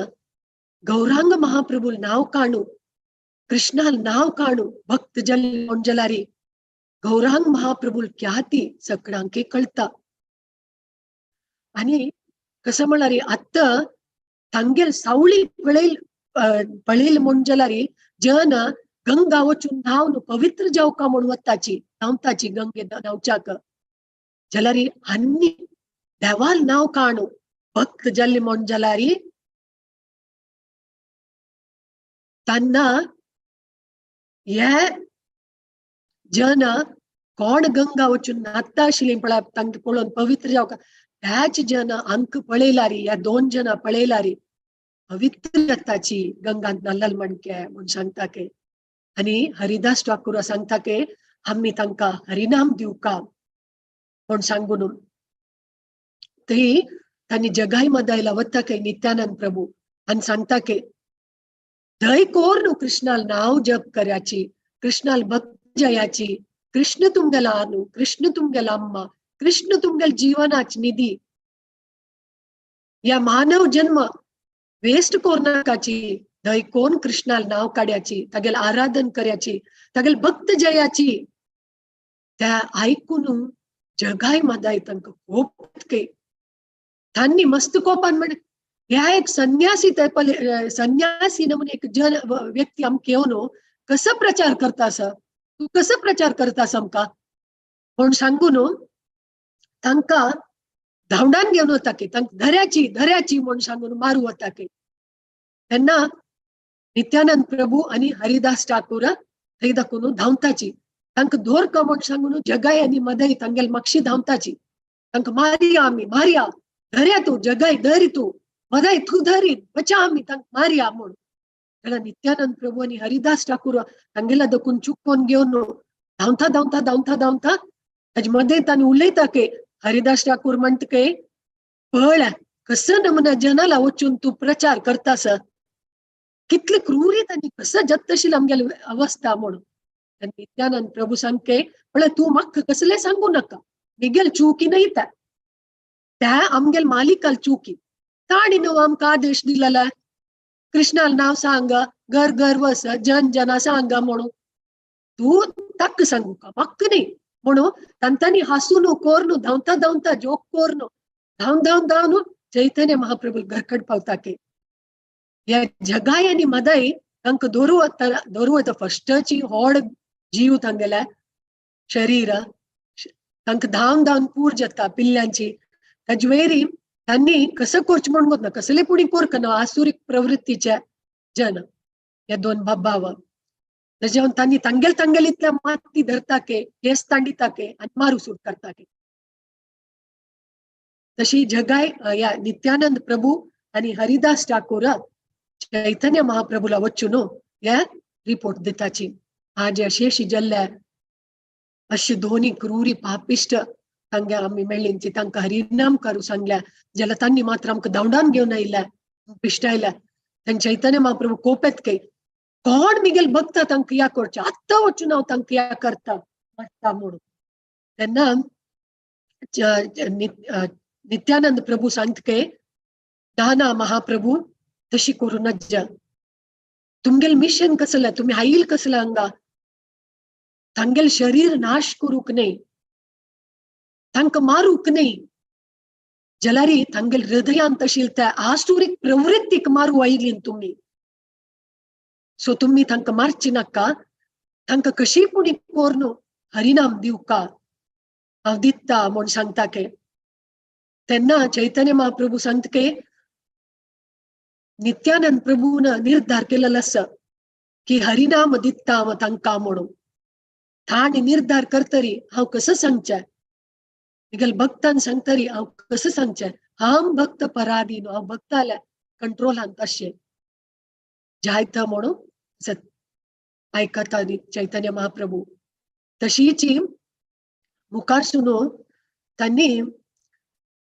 गौरांग महाप्रभू नाव काणू, कृष्णाल नाव काणू, भक्त जल जलारी गौरांग महाप्रभू ख्याती सगळ्यांके कळता. आणि कसं म्हळ्यार आतां तांगेल सावळी पळयल पळयल म्हूण जाल्यार जन गंगा वचून न्हावन पवित्र जावका म्हूण वताची, धांवताची गंगे न्हावच्याक. जाल्यार आनी देवाल नांव काणू भक्त जाल्ले म्हूण जाल्यार तांना हे जन कोण गंगा वचून न्हाता आशिल्ली पळय तांकां पळोवन पवित्र जावका, त्याच जन आमकां पळयलारी, ह्या दोन जनां पळयलारी पवित्र जाताची गंगांत न्हाल्लल म्हणके म्हूण सांगता के. आनी हरिदास ठाकूर सांगता के आमी तांकां हरिनाम दिवका म्हूण सांगून थंय तांणी जगाय मदायला वता के नित्यानंद प्रभू आनी सांगता के दय कोर न्हू कृष्णाल नाव जप कराची, कृष्णाल भक्त जयाची, कृष्ण तुमगेला आनू, कृष्ण तुमगेला अम्मा, कृष्ण तुमगेल जीवनाच निधी, या मानव जन्म वेस्ट कोरनाकाची, दय कोण कृष्णाल नाव काड्याची, तागेल आराधन कराची, तागेल भक्त जयाची. त्या ऐकून जगाय मदाय तांकां कोप के तांणी मस्त कोपान म्हण ह्या एक संन्यासी संन्यासी म्हणून एक जन व्यक्ती आमकां येवन कसो प्रचार करता आसा, तूं कसो प्रचार करता आसा आमकां म्हूण सांगून तांकां धांवडान घेवन वता की तांकां धऱ्याची धऱ्याची म्हूण सांगून मारू वता की. तेन्ना नित्यानंद प्रभू आनी हरिदास ठाकूर थंय दाखोवन धांवताची, तांकां दोर म्हूण सांगून जगाय आनी मदय तांगेल मागशी धांवताची, तांकां मारया आमी मारया, धरया तूं जगाय धरी तूं, मदय तूं धरी बचा आमी तांकां मारया म्हूण. जाल्यार नित्यानंद प्रभू आनी हरिदास ठाकूर तांगेला दखून चुकोवन घेवन धांवता धांवता धांवता धांवता ताजे मदें तांणी उलयता की हरिदास ठाकूर म्हणटा की पळय कसो नमुना जनाला वचून तूं प्रचार करता सर, कितले क्रूरी तांणी कसं जत्तशील आमगेली अवस्था म्हणून. नित्यानंद प्रभू सांगके पळय तूं म्हाका कसलें सांगू नाका, मिगेल चुकी न्हय त्या, त्या आमगेल मालिकाल चुकी ताणी न्हू आमकां आदेश दिलेला कृष्णाल नाव सांग घर घर वस जन जना सांग म्हणून तूं ताका सांगू का म्हाका न्ही म्हणून तांतांनी हासून कोरनू धांवता धांवता जोक कोरनू धांवन धांवन धांवन चैतन्य महाप्रभू घरकड पावता की ह्या जगाय आनी मदाई तांकां दवरू वता दवरू वता फस्टची होड जीव तांगेल्या शरीर तांकां धांवन धांवन पूर जाता पिल्ल्यांची. ताजे तांणी कसं करचें म्हूण ना कसले पुणी कोरकना आसुरीक प्रवृत्तीचे जन ह्या दोन बाबाव तेज्या तांणी तांगेल तांगेल इतल्या माती धरता के केस तांडिता के आनी मारू सूट करता के. तशी जगाय ह्या नित्यानंद प्रभू आनी हरिदास ठाकूर चैतन्य महाप्रभूला वचून ह्या रिपोर्ट दिताची. आज अशी अशी जल्ल्या अशी दोनी क्रुरी पापिश्ट तांगे आमी मेळ्ळींची तांकां हरिनाम करूं सांगल्या जाल्यार तांणी मात्र आमकां धांवडावन घेवन आयल्या पिश्टायल्या. तांणी चैतन्य महाप्रभू कोपेत के कोण मिगेल भक्त तांकां या करचें आत्तां वचून हांव तांकां या करता मारता म्हणून. तेन्ना नित्यानंद प्रभू सांगता के ना ना महाप्रभू तशी करूं नज्जा तुमगेल मिशन कसलें तुमी आयल कसलें हांगा तांगेल शरीर नाश करूंक न्हय तांकां मारूंक न्हय जाल्यार तांगेल हृदयांत आशिल्ल्या त्या आसुरीक प्रवृत्तीक मारू आयली तुमी. सो तुमी तांकां मारची नाका तांकां कशी पुणी कोरून हरिनाम दिवका हांव दिता म्हूण सांगता के. तेन्ना चैतन्य महाप्रभू सांगता के नित्यानंद प्रभून निर्धार केलेलो आसा की हरिनाम दिता हांव तांकां म्हणून. ताणी निर्धार करतरी हांव कसं सांगचें मिगेल भक्तान सांगतरी हांव कसं सांगचें हांव भक्त पराधीन हांव भक्ताल्या कंट्रोलांत अशें जायता म्हणून आयकता चैतन्य महाप्रभू. तशीच मुखार सुनो तांणी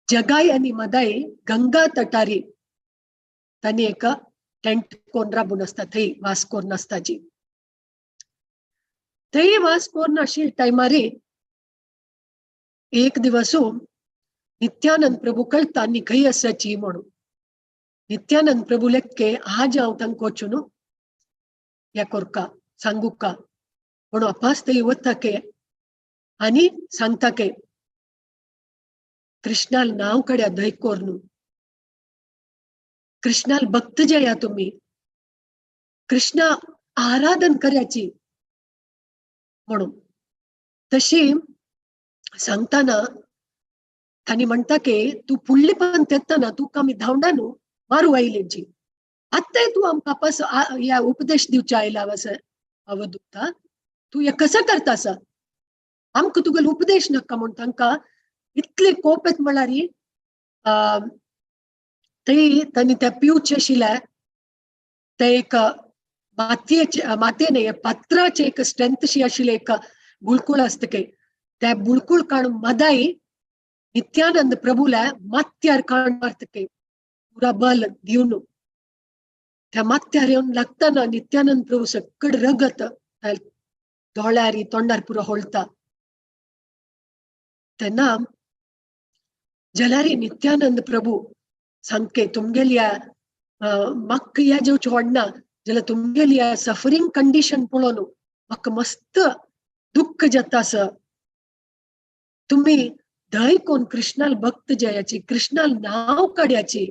जगाय आनी मदाई गंगा तटारी तांणी एक टेंट कोन राबून आसता थंय वास कोरून आसताची. थंय वास कोरून आशिल्ल्या टायमारी एक दिवस नित्यानंद प्रभू कळटा आनी खंय आसाची म्हणून. नित्यानंद प्रभू लेखके आज हांव तांकां वचून या कोरका सांगू का म्हणून अपास थंय वता के आनी सांगता के कृष्णाल नांव कड्या दय कोरनू कृष्णाल भक्त जया तुम्ही कृष्णा आराधन करायची म्हणून. तशी सांगताना तांणी म्हणटा की तूं फुडले पण तेतना तुका आमी धांवडानू मारू आयलेंची आत्ताय तूं आमकां पास ह्या उपदेश दिवचे आयला वस अवधूता तूं हें कसं करता आसा आमकां तुगेलो उपदेश नाका म्हूण तांकां इतले कोप येत म्हळ्यार थंय तांणी त्या पिवचें आशिल्लें तें एक मातयेचे मातये न्हय पात्राचें एक स्ट्रेंथ शी आशिल्लें एक बुळकूळ आसता की त्या बुळकूळ काडून मदाई नित्यानंद प्रभूला माथ्यार काण मारता की पुरा बल दिवन त्या माथ्यार येवन लागतना नित्यानंद प्रभू सकड रगत दोळ्यार तोंडार पुरो होळता. तेन्ना जाल्यार नित्यानंद प्रभू सामके तुमगेल्या म्हाका ह्या जेवचें व्हडना जाल्यार तुमगेल्या सफरींग कंडिशन पळोवन म्हाका मस्त दुख्ख जाता आसा. तुमी दय कोण कृष्णाल भक्त जयाची कृष्णाल नाव काड्याची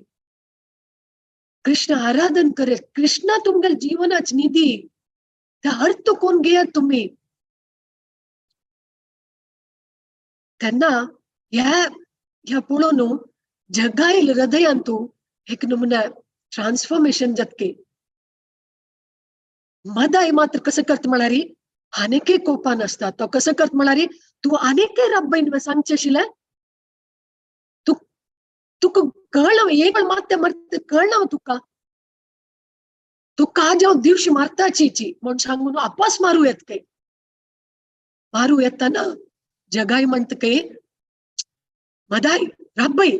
कृष्ण आराधन करे कृष्णा तुमगेल जीवनाच निधी त्या अर्थ कोण घेयात तुमी. तेन्ना ह्या ह्या पळोवन जगायल हृदयांतू एक नमुना ट्रान्सफॉर्मेशन जातके. मदाय मात्र कसं करत म्हळ्यार आनेके कोपान आसता तो कसं करत म्हळ्यार तूं आनेके रब्बैन सांगचें आशिल्लें तूं तुका कळना एक मात्य मारता कळना तुका तुका आज हांव दिवशी मारताची म्हूण सांगून आपास मारू येत काय मारू येताना जगाय म्हणटा काय मदाय रब्बय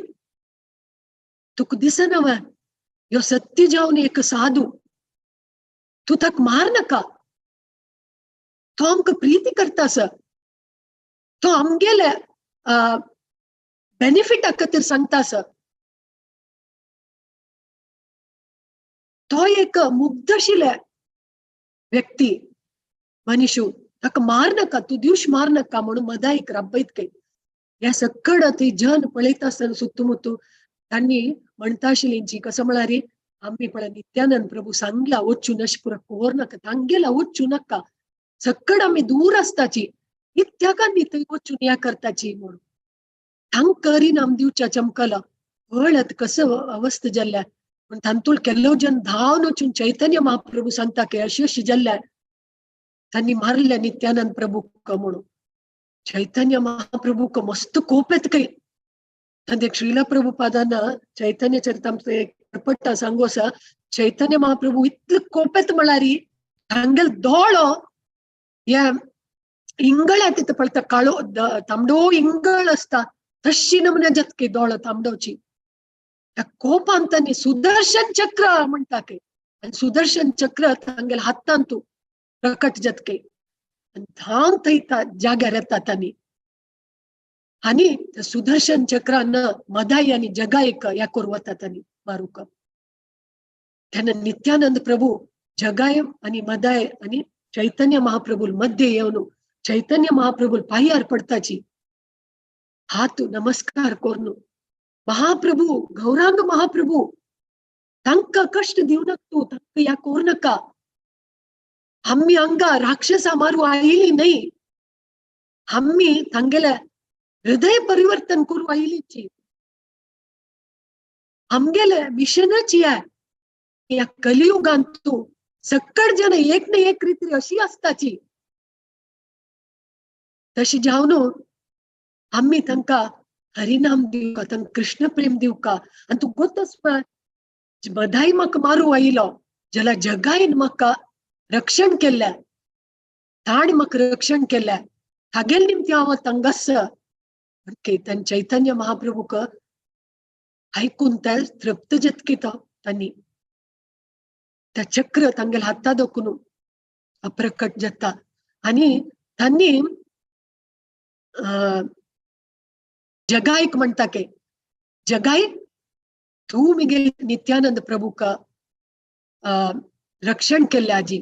तुका दिसना वा ह्यो सत्य जावन एक साधू तूं ताका मार नाका तो आमकां प्रिती करता आसा तो आमगेले बेनिफिटा खातीर सांगता सर. तो एक मुग्धशील व्यक्ती मनीषू, ताका मार नाका, तूं दिवश मार नाका म्हणून मदाईक राबयत काय. ह्या सक्कड थंय जन पळयता आसतना सुत्तुमुत्तू तांणी म्हणटा आशिल्ली कसो म्हळ्यार आमी पळय नित्यानंद प्रभू सांगला वच्चू नशपुरा कोर नाका, तांगेला वच्चू नाका, सक्कड आमी दूर आसताची, इत्याकांनी थंय वचून ह्या करताची म्हणून. तांकां हरिनाम दिवच्या चमकला वळत कसं अवस्थ जाल्ल्या. पूण तांतूल केल्लो जन धांवन वचून चैतन्य महाप्रभू सांगता की अशी अशी जाल्ल्या तांणी मारल्या नित्यानंद प्रभूक म्हणून. चैतन्य महाप्रभूक मस्त कोप येत काय. तांचे श्रील प्रभुपादान चैतन्य चरितामृत एक पट्टा सांगू आसा, चैतन्य महाप्रभू इतले कोपेत म्हळ्यार तांगेल दोळो ह्या इंगळ तिथं पळता काळो तांबडो इंगळ आसता तशी नमुन्या जातकी दोळो तांबडोची. त्या कोपान तांणी सुदर्शन चक्र म्हणटा की, आनी सुदर्शन चक्र तांगेल हातान तूं प्रकट जातकी आनी धांव थंय जाग्यार येता तांणी. आनी सुदर्शन चक्रान मदाई आनी जगाईक ह्या करूं वता तांणी मारूक. तेन्ना नित्यानंद प्रभू जगाय आनी मदाय आनी चैतन्य महाप्रभू मध्य येवन चैतन्य महाप्रभू पांयार पडताची, हात नमस्कार करून महाप्रभू गौरांग महाप्रभू तांकां कश्ट दिवं नाका तूं, तांकां ह्या करूं नाका, आमी हांगा राक्षसा मारू आयिल्ली न्हय, आमी तांगेल्या हृदय परिवर्तन करूं आयिल्लीची, आमगेले मिशनच ह्या ह्या कलियुगांत तूं सक्कड जन एक ना एक रीती अशी आसताची, तशी जावन आमी तांकां हरिनाम दिवका, तांकां कृष्ण प्रेम दिवका. आनी तूं गोतच मदाई म्हाका मारू आयिलो जाल्यार जगायन म्हाका रक्षण केल्लें, ताणें म्हाका रक्षण केल्लें, तागेले निमतीं हांव तांगास. तांणी चैतन्य महाप्रभूक आयकून ते तृप्त जातकी तो तांणी त्या चक्र तांगेल्या हाता दखून अप्रकट जाता. आनी तांणी जगाईक म्हणटा की जगाई तूं मिगेल नित्यानंद प्रभूक रक्षण केल्लें आजी,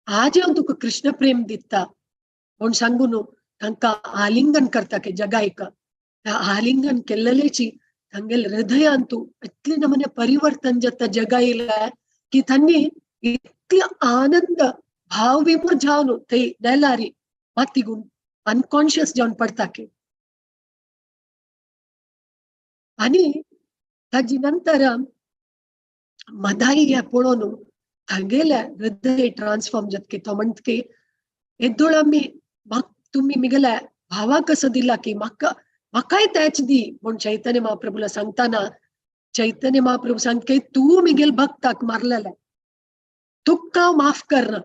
आज हांव तुका कृष्ण प्रेम दिता म्हूण सांगून तांकां आलिंगन करता की जगाईक. आलिंगन केल्लेची तांगेले हृदयान तूं इतले नमने परिवर्तन जाता जगाईला की तांणी इतले आनंद भाव विमोर जावन थंय नेलारी माती गुण अनकॉन्शियस जावन पडटा की. आनी ताजी नंतर मदाई ह्या पळोवन तांगेल्या हृदय ट्रान्सफॉर्म जातकी. तो म्हणटा की येदोळ आमी तुमी मिगेल्या भावाक कसो दिला की म्हाका म्हाकाय तेच दी म्हूण चैतन्य महाप्रभूला सांगताना चैतन्य महाप्रभू सांगता की तूं मिगेल भक्ताक मारलेले, तुका हांव माफ करना.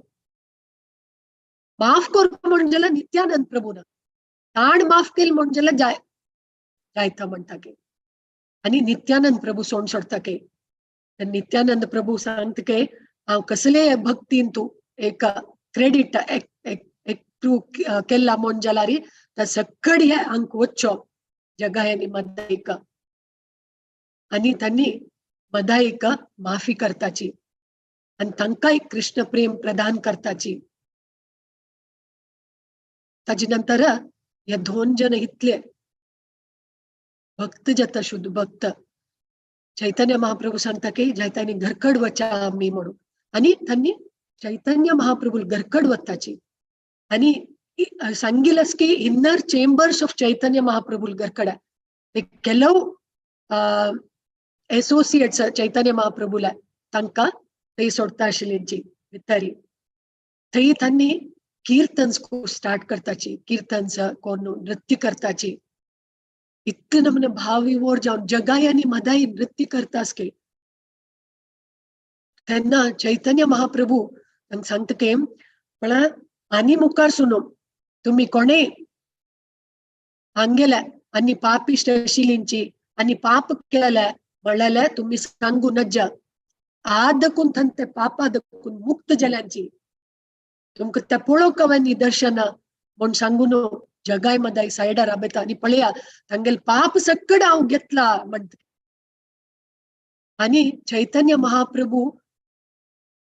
माफ करपा म्हण जाल्यार नित्यानंद प्रभून ताण माफ केल म्हण जाल्यार जाय जायता म्हणटा की. आनी नित्यानंद प्रभू सोड सोडटा की. नित्यानंद प्रभू सांगता की हांव कसले भक्तीन तूं एक क्रेडीट एक प्रूव केला म्हण जाल्यार त्या सक्कड ह्या हांक वच्चो जगाय आनी मदाईक. आनी तांणी मदाईक माफी करताची आनी तांकांय कृष्ण प्रेम प्रदान करताची. ताजे नंतर ह्या दोन जन इतले भक्त जाता शुद्ध भक्त. चैतन्य महाप्रभू सांगता की जायतांनी घरकड वचा आमी म्हणून, आनी तांणी चैतन्य महाप्रभू घरकड वताची आनी सांगिलस की inner chambers of Chaitanya Mahaprabhu घरकड ते ಕೆಲವು एसोसिएट्स चैतन्य महाप्रभूला तांकां थंय सोडता आशिल्ली भितरी. थंय तांणी कीर्तन स्टार्ट करताची, कीर्तन कोण नृत्य करताची, इतले नमने भाव विभोर जावन जगाई आनी मदाई नृत्य करतास की. तेन्ना चैतन्य महाप्रभू तांकां सांगता की म्हळ्यार आनी मुखार सुनो तुमी कोणेय हांगेल्या आनी पापिश्ट आशिल्लींची आनी पाप केल्या म्हणल्यार तुमी सांगू नज्जा, आदकून थंय पापा दकून मुक्त जाल्यांची तुमकां त्या पळोवंक हांवें निदर्शनां म्हूण सांगून जगाय मदाय सायडा राबयता आनी पळया तांगेल पाप सकड हांव घेतला म्हणटा. आनी चैतन्य महाप्रभू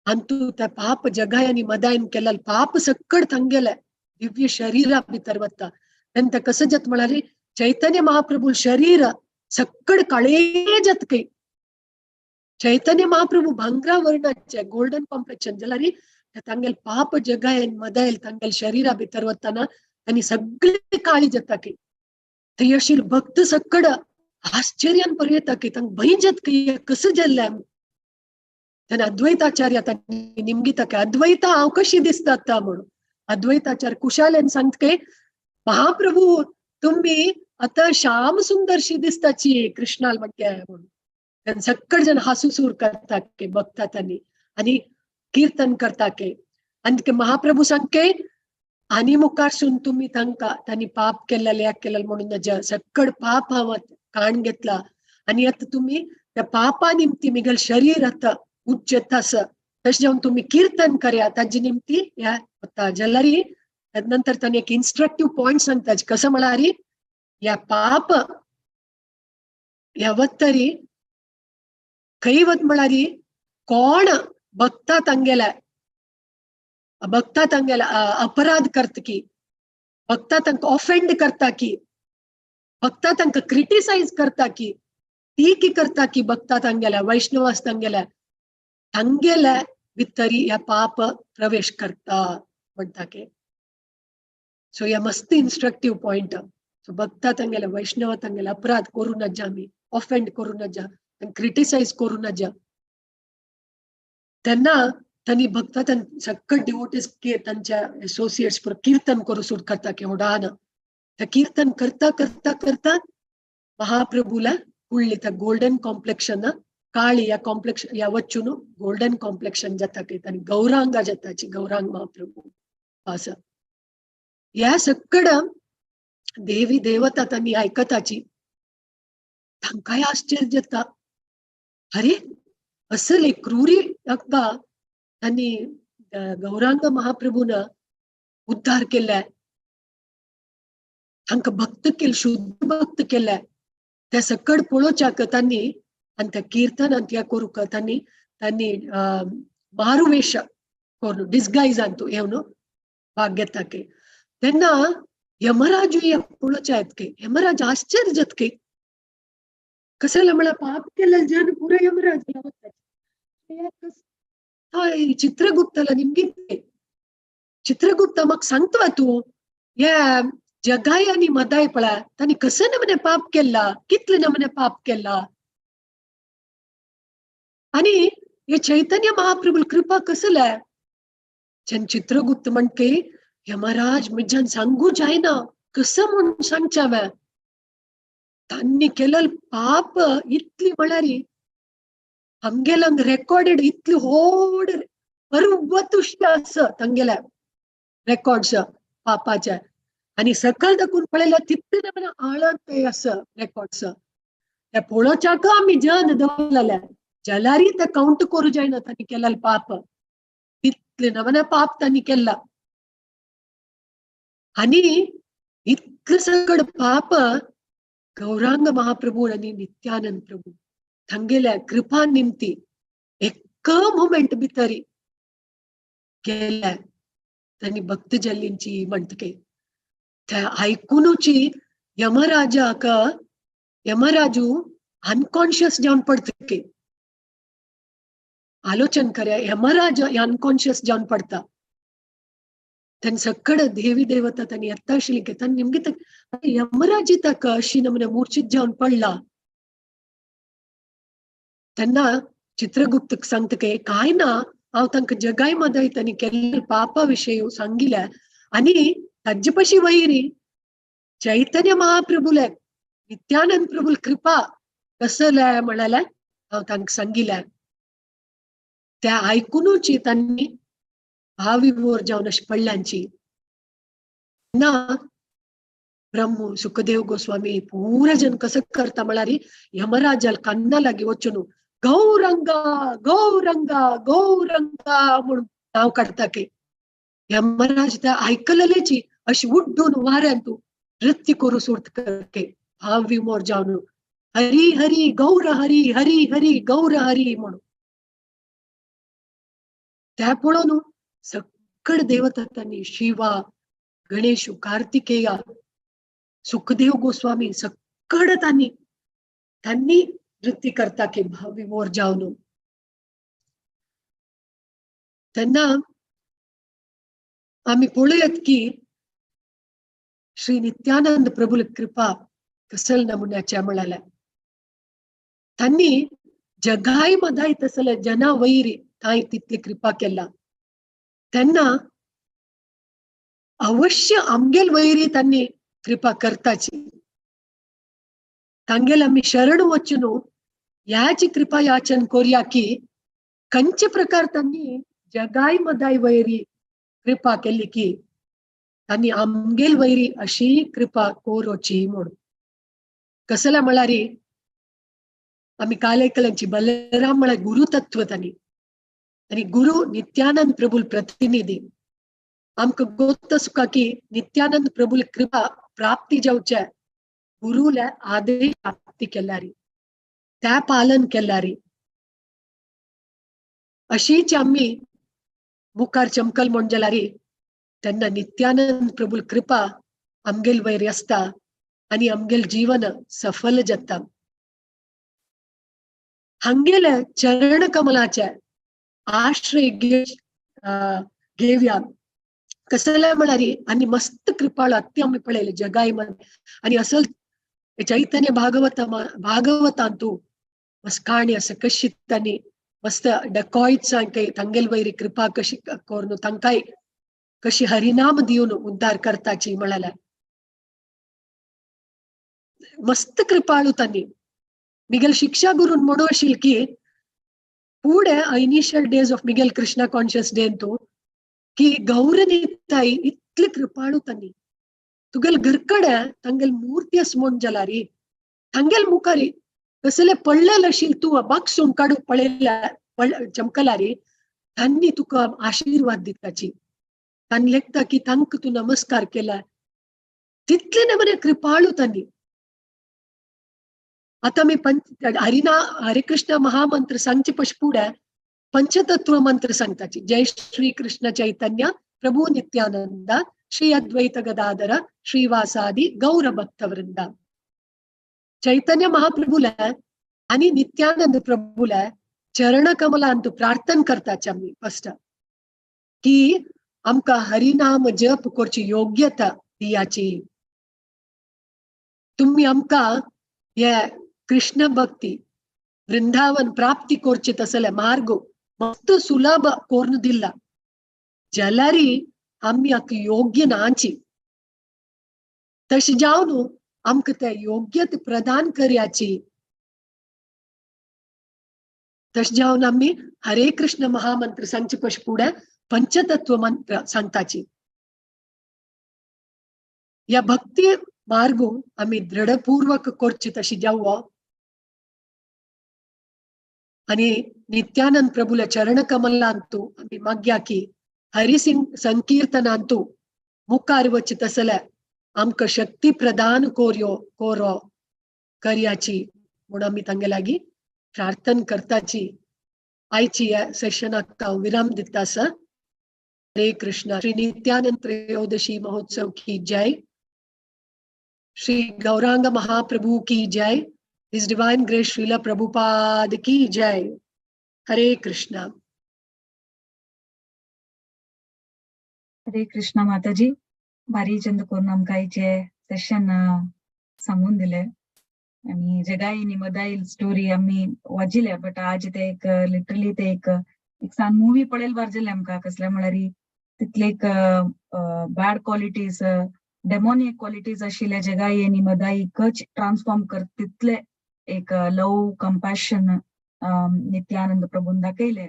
अंतू त्या पाप जगाय आनी मदायन केलेल पाप सकड तांगेले दिव्य शरीरा भितर वता. तेन्ना कसं जात म्हळ्यार चैतन्य महाप्रभू शरीर सकड काळे जात काही. चैतन्य महाप्रभू भांगरा वर्णाचे गोल्डन कॉम्प्लेक्शन जाल्यार तांगेल पाप जगायन मदायल तांगेल शरीरा भितर वताना आनी सगळे काळी जाता की थंय अशी भक्त सकड आश्चर्यान पळयता की तांकां भंय जात की कसं जाल्लें. तेन्ना अद्वैताचार्य तांणी निमगिता की अद्वैता हांव कशी दिसता आतां म्हणून. अद्वैताचार्य कुशालेन सांगता की महाप्रभू तुम्ही आता श्याम सुंदरशी दिसताची कृष्णाल म्हणते म्हणून. तेन्ना सकड जण हासूसूर करता की बघता त्यांनी आनी कीर्तन करता की. आनी महाप्रभू सांगके आनी मुखारसून तुम्ही तांकां तांणी पाप केलेले या केलेले म्हणून सकड पाप हांव काण घेतला आनी आतां तुमी त्या पापा निमती मिगल शरीर आतां उच्च आसा तशें जावन तुमी कीर्तन करया ताजे निमती ह्या वता. जाल्यार नंतर तांणी एक इन्स्ट्रक्टीव पॉयंट सांगता कसं म्हळ्यार ह्या पाप ह्या वतरी खंय वत म्हळ्यार कोण भक्ता तांगेल्या भक्ता तांगेल्या अपराध करता की, भक्ता तांकां ऑफेंड करता की, भक्ता तांकां क्रिटिसायज करता की, ती की करता की भक्ता तांगेल्या वैष्णवास तांगेल्या तांगेल्या भितरी ह्या पाप प्रवेश करता म्हणटा की. सो ह्या मस्त इन्स्ट्रक्टीव पॉयंट. सो भक्ता तांगेल्या वैष्णवा तांगेल्या अपराध करूं नजा आमी, ऑफेंड करूं नजा, क्रिटिसायज करूं नजा. तेन्ना तांणी भक्ता सकळ डिवोटीज तांच्या एसोसिएट्स कीर्तन करूं सुरू करता की होडान. त्या कीर्तन करता करता करता महाप्रभूला कुळ्ळी त्या गोल्डन कॉम्प्लेक्शन काळी ह्या कॉम्प्लेक्शन ह्या वच्चून गोल्डन कॉम्प्लेक्शन जाता की आनी गौरांगा जाताची गौरांग महाप्रभू असं. ह्या सकड देवी देवता तांणी आयकताची तांकांय आश्चर्य जाता. अरे असले क्रुरी तांकां तांणी गौरांग महाप्रभून उद्धार केलाय, तांकां भक्त केले, शुद्ध भक्त केलाय. त्या सकड पळोवच्याक तांणी आनी त्या कीर्तनांत त्या करूंक तांणी तांणी मारुवेश करून डिस्गायजान तूं येवन भाग घेता की. तेन्ना यमराजूय पळोवच्या येतके यमराज आश्चर्य जातके कसं म्हळ्यार पाप केलें जन पुरो यमराज चित्रगुप्ताला निमगिते. चित्रगुप्त म्हाका सांगता तूं ह्या जगाय आनी मदाय पळय तांणी कसं नमने पाप केला, कितले नमने पाप केला आनी हे चैतन्य महाप्रभू कृपा कसल्या. चित्रगुप्त म्हणके यमराज म्हज्यान सांगू जायना कसं म्हणून सांगच्या हांवें तांणी केलेल पाप इतली म्हळ्यार आमगेल्या रेकॉर्डेड इतली व्हड पर्वतुश्ट आसा तांगेल्या रेकॉर्ड्स पापाचे आनी सकयल दाखून पळयल्यार तितले नमने आळत ते आसा रेकॉर्ड्स. त्या पळोवच्याक आमी जन दवरलेले जाल्यारय ते कावंट करूं जायना तांणी केलेलें पाप तितले नमने पाप तांणी केला. आनी इतलें सगळें पाप गौरांग महाप्रभू आनी नित्यानंद प्रभू तांगेल्या कृपा निमती एक मोमेंट भितरी केल्या तांणी भक्त जल्लींची म्हणटके त्या आयकुनूची यमराजाक यमराजू अनकॉन्शियस जावन पडतके. आलोचन कर्या यमराज अनकॉन्शियस जावन पडता. तांणी सकड देवी देवता तांणी येता आशिल्ली की तांणी निमगी यमराजी ताका अशी नमने मूर्छित जावन पडला. तेन्ना चित्रगुप्त सांगता की काय ना हांव तांकां जगाय मदाय तांणी केल्ले पापा विशयी सांगिल्या आनी ताजे पशी वैरी चैतन्य महाप्रभूले नित्यानंद प्रभूल कृपा कसल्या म्हळ्यार हांव तांकां सांगिल्या. त्या आयकुनूची तांणी भाविभोर जावन अशें पडल्यांची ना ब्रह्म सुखदेव गोस्वामी पुरा जन कसं करता म्हळ्यार यमराजाल कान्ना लागीं वचून गौरंगा गौरंगा गौरंगा म्हणून नांव काडटा की. यमराज त्या आयकलेची अशी उड्डून वाऱ्यान तूं नृत्य करू सुर्त करके भाव विमोर जावन हरी हरी गौर हरी हरी हरी गौर हरी म्हणून. त्या पळोवन सकड देवता त्यांनी शिवा, गणेश, कार्तिकेया, सुखदेव गोस्वामी सकड त्यांनी त्यांनी नृत्य करता की भाव विमोर जावन. त्यांना आम्ही पळयत की श्री नित्यानंद प्रभुल कृपा कसल नमुन्याच्या म्हळ्यार त्यांनी जगाय मदाय तसले जना वैरी ताई तितली कृपा केला. त्यांना अवश्य आमगेल वैरी त्यांनी कृपा करताची. तांगेल आमी शरण वचून याची कृपा याचन कोरया की कंचे प्रकार त्यांनी जगाय मदाय वैरी कृपा केली की त्यांनी आमगेल वैरी अशी कृपा कोरोची म्हणून. कसला म्हळ्यार आमी काल ऐकल्यांची बलराम म्हळ्यार गुरुतत्व त्यांनी आनी गुरु नित्यानंद प्रभुल प्रतिनिधी. आमकां गोत्त सुका की नित्यानंद प्रभुल कृपा प्राप्ती जावच्या गुरुला आदेश प्राप्ती केल्यारी त्या पालन केल्यारी अशीच आमी मुखार चमकल म्हण जाल्यारी तेन्ना नित्यानंद प्रभुल कृपा आमगेल वयर आसता आनी आमगेल जीवन सफल जाता. हांगेले चरण कमलाचे आश्रय घेवया. कसले म्हळ्यार आनी मस्त कृपाळ अत्य आमी पळयले जगाय मध्ये आनी असल चैतन्य भागवत भागवतांतू मस्त काणी आसा कशी तांणी मस्त डकॉयट्सांक तांगेल वयर कृपा कशी करून तांकांय कशी हरिनाम दिवन उद्धार करताची म्हळ्यार मस्त कृपाळू तांणी. मिगेल शिक्षा गुरून म्हणू आशिल्ली की फुडें initial days of Miguel Krishna conscious day तूं की गौरनिताई इतली कृपाळू तांणी तुगेल घरकडे तांगेल मूर्ती आस म्हण जाल्यार तांगेल मुखारी कसले पडलेले आशिल्ले तूं बागसून काडून पळयल्या चमकलारी तांणी तुका आशिर्वाद दिताची. तांणी लेखता की तांकां तूं नमस्कार केला तितले नमने कृपाळू तांणी. आता मी हरिना हरे कृष्ण महामंत्र सांगचे पश फुडें पंचतत्व मंत्र सांगताची. जय श्री कृष्ण चैतन्य प्रभु नित्यानंद श्री अद्वैत गदाधर श्रीवासादी गौर भक्त वृंद. चैतन्य महाप्रभुला आणि नित्यानंद प्रभुला चरण कमलांतू प्रार्थना करताची आमी फस्ट की आमकां हरिनाम जप करची योग्यता दियाची. तुम्ही आमकां हे कृष्ण भक्ती वृंदावन प्राप्ती करचे तसले मार्ग मस्त सुलभ कोरून दिला जाल्यार आमी आतां योग्य नाची तशें जावन आमकां ते योग्यता प्रदान करयाची. तशें जावन आमी हरे कृष्ण महामंत्र सांगचे पश फुडें पंचतत्व मंत्र सांगताची. ह्या भक्ती मार्गो आमी दृढपूर्वक करचे तशी जावो आनी नित्यानंद प्रभुल्या चरण कमलांतू आमी मागया की हरि संकीर्तनांतू मुखार वच तसले आमकां शक्ती प्रदान कोरयो कोरो करयाची म्हूण आमी तांगे लागीं प्रार्थना करताची. आयची ह्या सेशनाक हांव विराम दिता आसा. हरे कृष्ण. श्री नित्यानंद त्रयोदशी महोत्सव की जय. श्री गौरांग महाप्रभु की जय. His divine grace Srila Prabhupada की जय. हरे कृष्णा. हरे कृष्णा माताजी. भारी चंद करून आमकां आयचे सेशन सांगून दिले आणि जगाई निमदाईल स्टोरी आमी वाजिल्या बट आज ते एक लिटरली ते एक एक सान मुवी पळयल वाजले आमकां. कसले म्हळ्यार तितले एक बॅड क्वॉलिटीज डेमोनिक क्वॉलिटीज आशिल्ल्या जगाई आनी मदाई कच ट्रान्सफॉर्म कर तितले एक लव कंपॅशन नित्यानंद प्रभून दाखयले.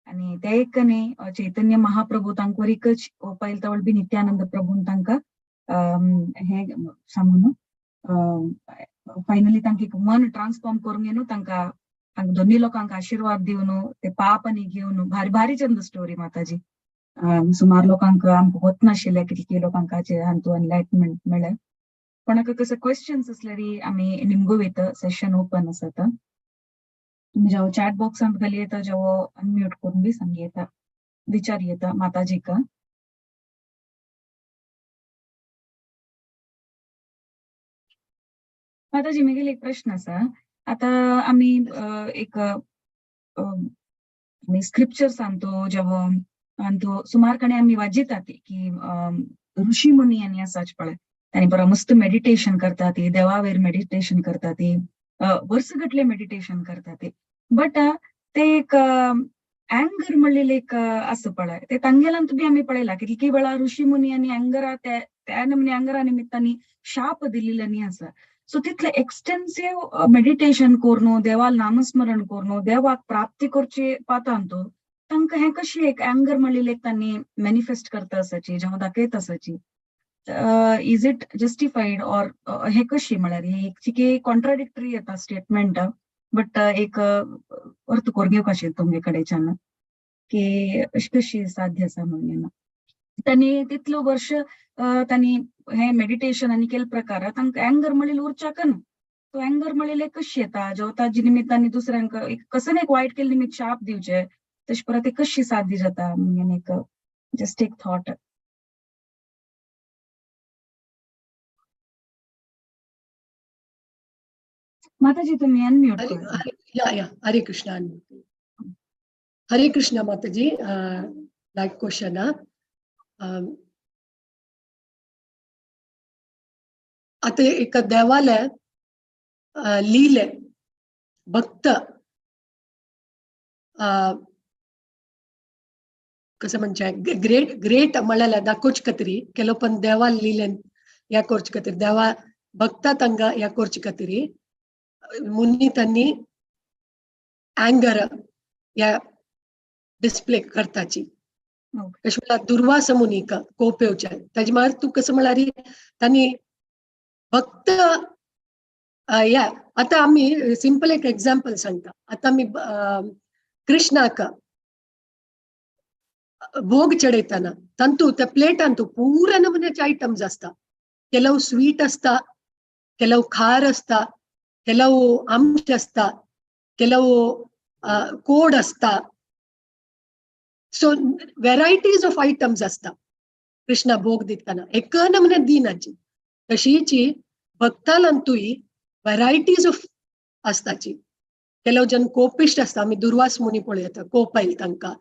आणि ते एक न्ही चैतन्य महाप्रभू तांकां पयल तवळ बी नित्यानंद प्रभून तांकां हे सांगून फायनली तांकां एक मन ट्रान्सफॉर्म करून घेवन तांकां दोन्ही लोकांक आशिर्वाद दिवन ते पाप आनी घेवन भारी भारी चंद स्टोरी माताजी. सुमार लोकांक आमकां वचनाशिल्लें कितके लोकांक हातूंत एनलायटमेंट मेळ्ळें. कोणाक कसो क्वेश्चन्स असल्यारी आमी निमगो वयता, सेशन ओपन आसा आतां. तुमी जेव्हा चॅट बॉक्सांत घाली येता, जेव्हा अनम्यूट करून बी सांगी येता, विचार येता माताजीका. माताजी, म्हगेलो एक प्रश्न आसा. आता आमी एक आमी स्क्रिप्चर्स आणतो, जेव्हा आणतो सुमार कडेन आमी वाजितात की ऋषी मुनी आनी आसाच पळय, तांणी बरो मस्त मेडिटेशन करतात ती, देवावेर मेडिटेशन करतात ती, वर्सगटले मेडिटेशन करतात ती. बट ते एक अँगर म्हणलेले एक आसा पळय, ते तांगेल्यान बी आमी पळयला कितकी वेळा ऋषी मुनी आनी अँगरा त्या नमूने अँगरा निमित्तांनी शाप दिलेल्यांनी आसा. सो तितले एक्सटेन्सिव मेडिटेशन करून देवाल नामस्मरण करून देवाक प्राप्ती करचे पातान तो तांकां हें कशी एक अँगर म्हणलेले एक तांणी मॅनिफेस्ट करता आसाची, जेव्हा दाखयत आसाची, is it justified or हे कशी म्हळ्यार हे एक चिके कॉन्ट्राडिक्टरी येता स्टेटमेंट, बट एक अर्थ करून घेवंक आशिल्लो तुमगे कडेच्यान की अशी कशी साध्य आसा म्हणून. तांणी तितलो वर्ष तांणी हे मेडिटेशन आनी केल्ले प्रकार तांकां अँगर म्हणलेले उरच्याक ना. तो अँगर म्हणलेले कशी येता जेव्हा ताजे निमित्तान दुसऱ्यांक कसं एक वायट केल्ले निमित्त शाप दिवचे, तशें परत ते कशी साध्य जाता म्हणून एक जस्ट एक थॉट. माताजी तुम्ही अनम्यूट करा. या या, हरे कृष्णा. हरे कृष्णा माताजी, लाईक क्वेश्चन. आता एका देवाला लिहिले भक्त कसं म्हणजे ग्रेट ग्रेट म्हळ्यार दाखोवच खातीर केलो, पण देवाल लिहिले ह्या करचे खातीर, देवा भक्ता तांकां ह्या करचे खातीर मुनी तांणी अँगर ह्या डिस्प्ले करताची. कशें म्हळ्यार दुर्वास मुनीक कोप येवचे ताजे मागीर तूं कसं म्हळ्यार तांणी भक्त या. आतां आमी सिंपल एक एग्जाम्पल सांगता. आतां आमी कृष्णाक भोग चडयतना तांतू त्या प्लेटान तूं पुरा नमुन्याचे आयटम्स आसता. ಕೆಲವು ಸ್ವೀಟ್ असता, ಕೆಲವು खार असता, ಕೆಲವು आमट असता, ಕೆಲವು कोड असता. सो व्हेरायटीज ऑफ आयटम्स असता कृष्णा भोग दितना एक नमुने दिनाची. तशीची भक्तालांतूय व्हेरायटीज ऑफ असताची. ಕೆಲವು जन कोपिश्ट असता, आमी दुर्वास मुनी पळयता कोप आयल तांकां.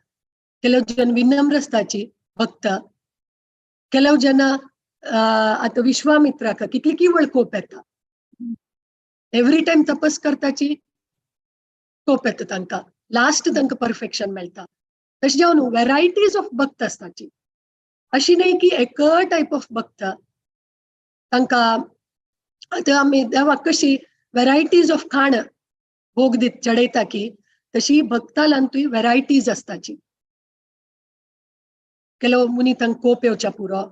ಕೆಲವು जन विनम्र असताची भक्त. ಕೆಲವು जन आतां विश्वामित्राक कितली की वेळ कोप येता, एवरी टायम तपस करताची कोप येता तांकां, लास्ट तांकां परफेक्शन मेळटा. तशें जावन व्हेरायटीज ऑफ भक्त आसताची. अशी न्हय की एक टायप ऑफ भक्त तांकां. आतां आमी देवाक कशी व्हेरायटीज ऑफ खाण भोग दीत चडयता की तशी भक्तालांतूय व्हेरायटीज आसताची. ಕೆಲವು मुनी तांकां कोप येवच्या पुरो.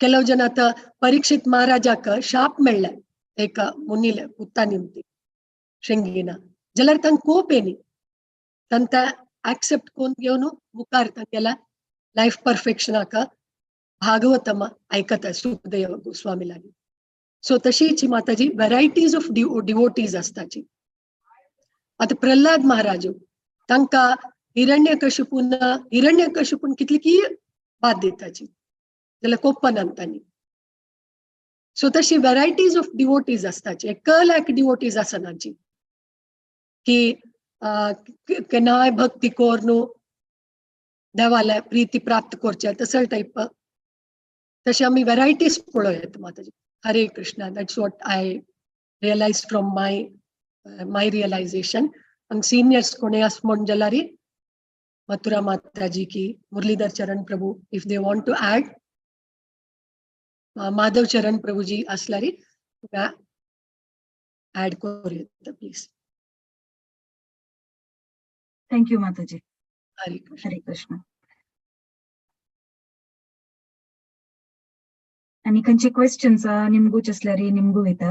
ಕೆಲವು जन आतां परीक्षित महाराजाक शाप मेळ्ळें एका मुनीले पुता निमती शृंगीना, जाल्यार तांकां कोप येनी, तांकां एक्सेप्ट करून घेवन मुखार तांगेल्या लायफ परफेक्शनाक भागवतम आयकता सुखदेव गोस्वामी लागीं. सो तशीच माताजी व्हेरायटीज ऑफ डिवोटीज आसताची. आतां प्रल्हाद महाराज तांकां हिरण्यकशिपून हिरण्यकशिपून कितली की बाद दिताची जाल्यार कोप्पनान तांणी. सो तशी व्हेरायटीज ऑफ डिवोटीज आसताची. एकल एक डिवोटीज आसनाची की केन्नाय भक्ती करून देवाले प्रिती प्राप्त करचे तसो टायप. तशें आमी व्हेरायटीज पळोवं माताजी. Hare Krishna. That's what I realise from my my realisation. हांगा सिनियर्स कोणूय आसा म्हण जाल्यार मथुरा माताजी की Muralidhar Charan Prabhu if they want to add, Madhav Charan Prabhuji असल्यार ऍड करूं please. Thank you Mataji. Hare Krishna. Hare Krishna. आनी खंयचे क्वेश्चन्स निमगूच असल्यार निमगू वयता.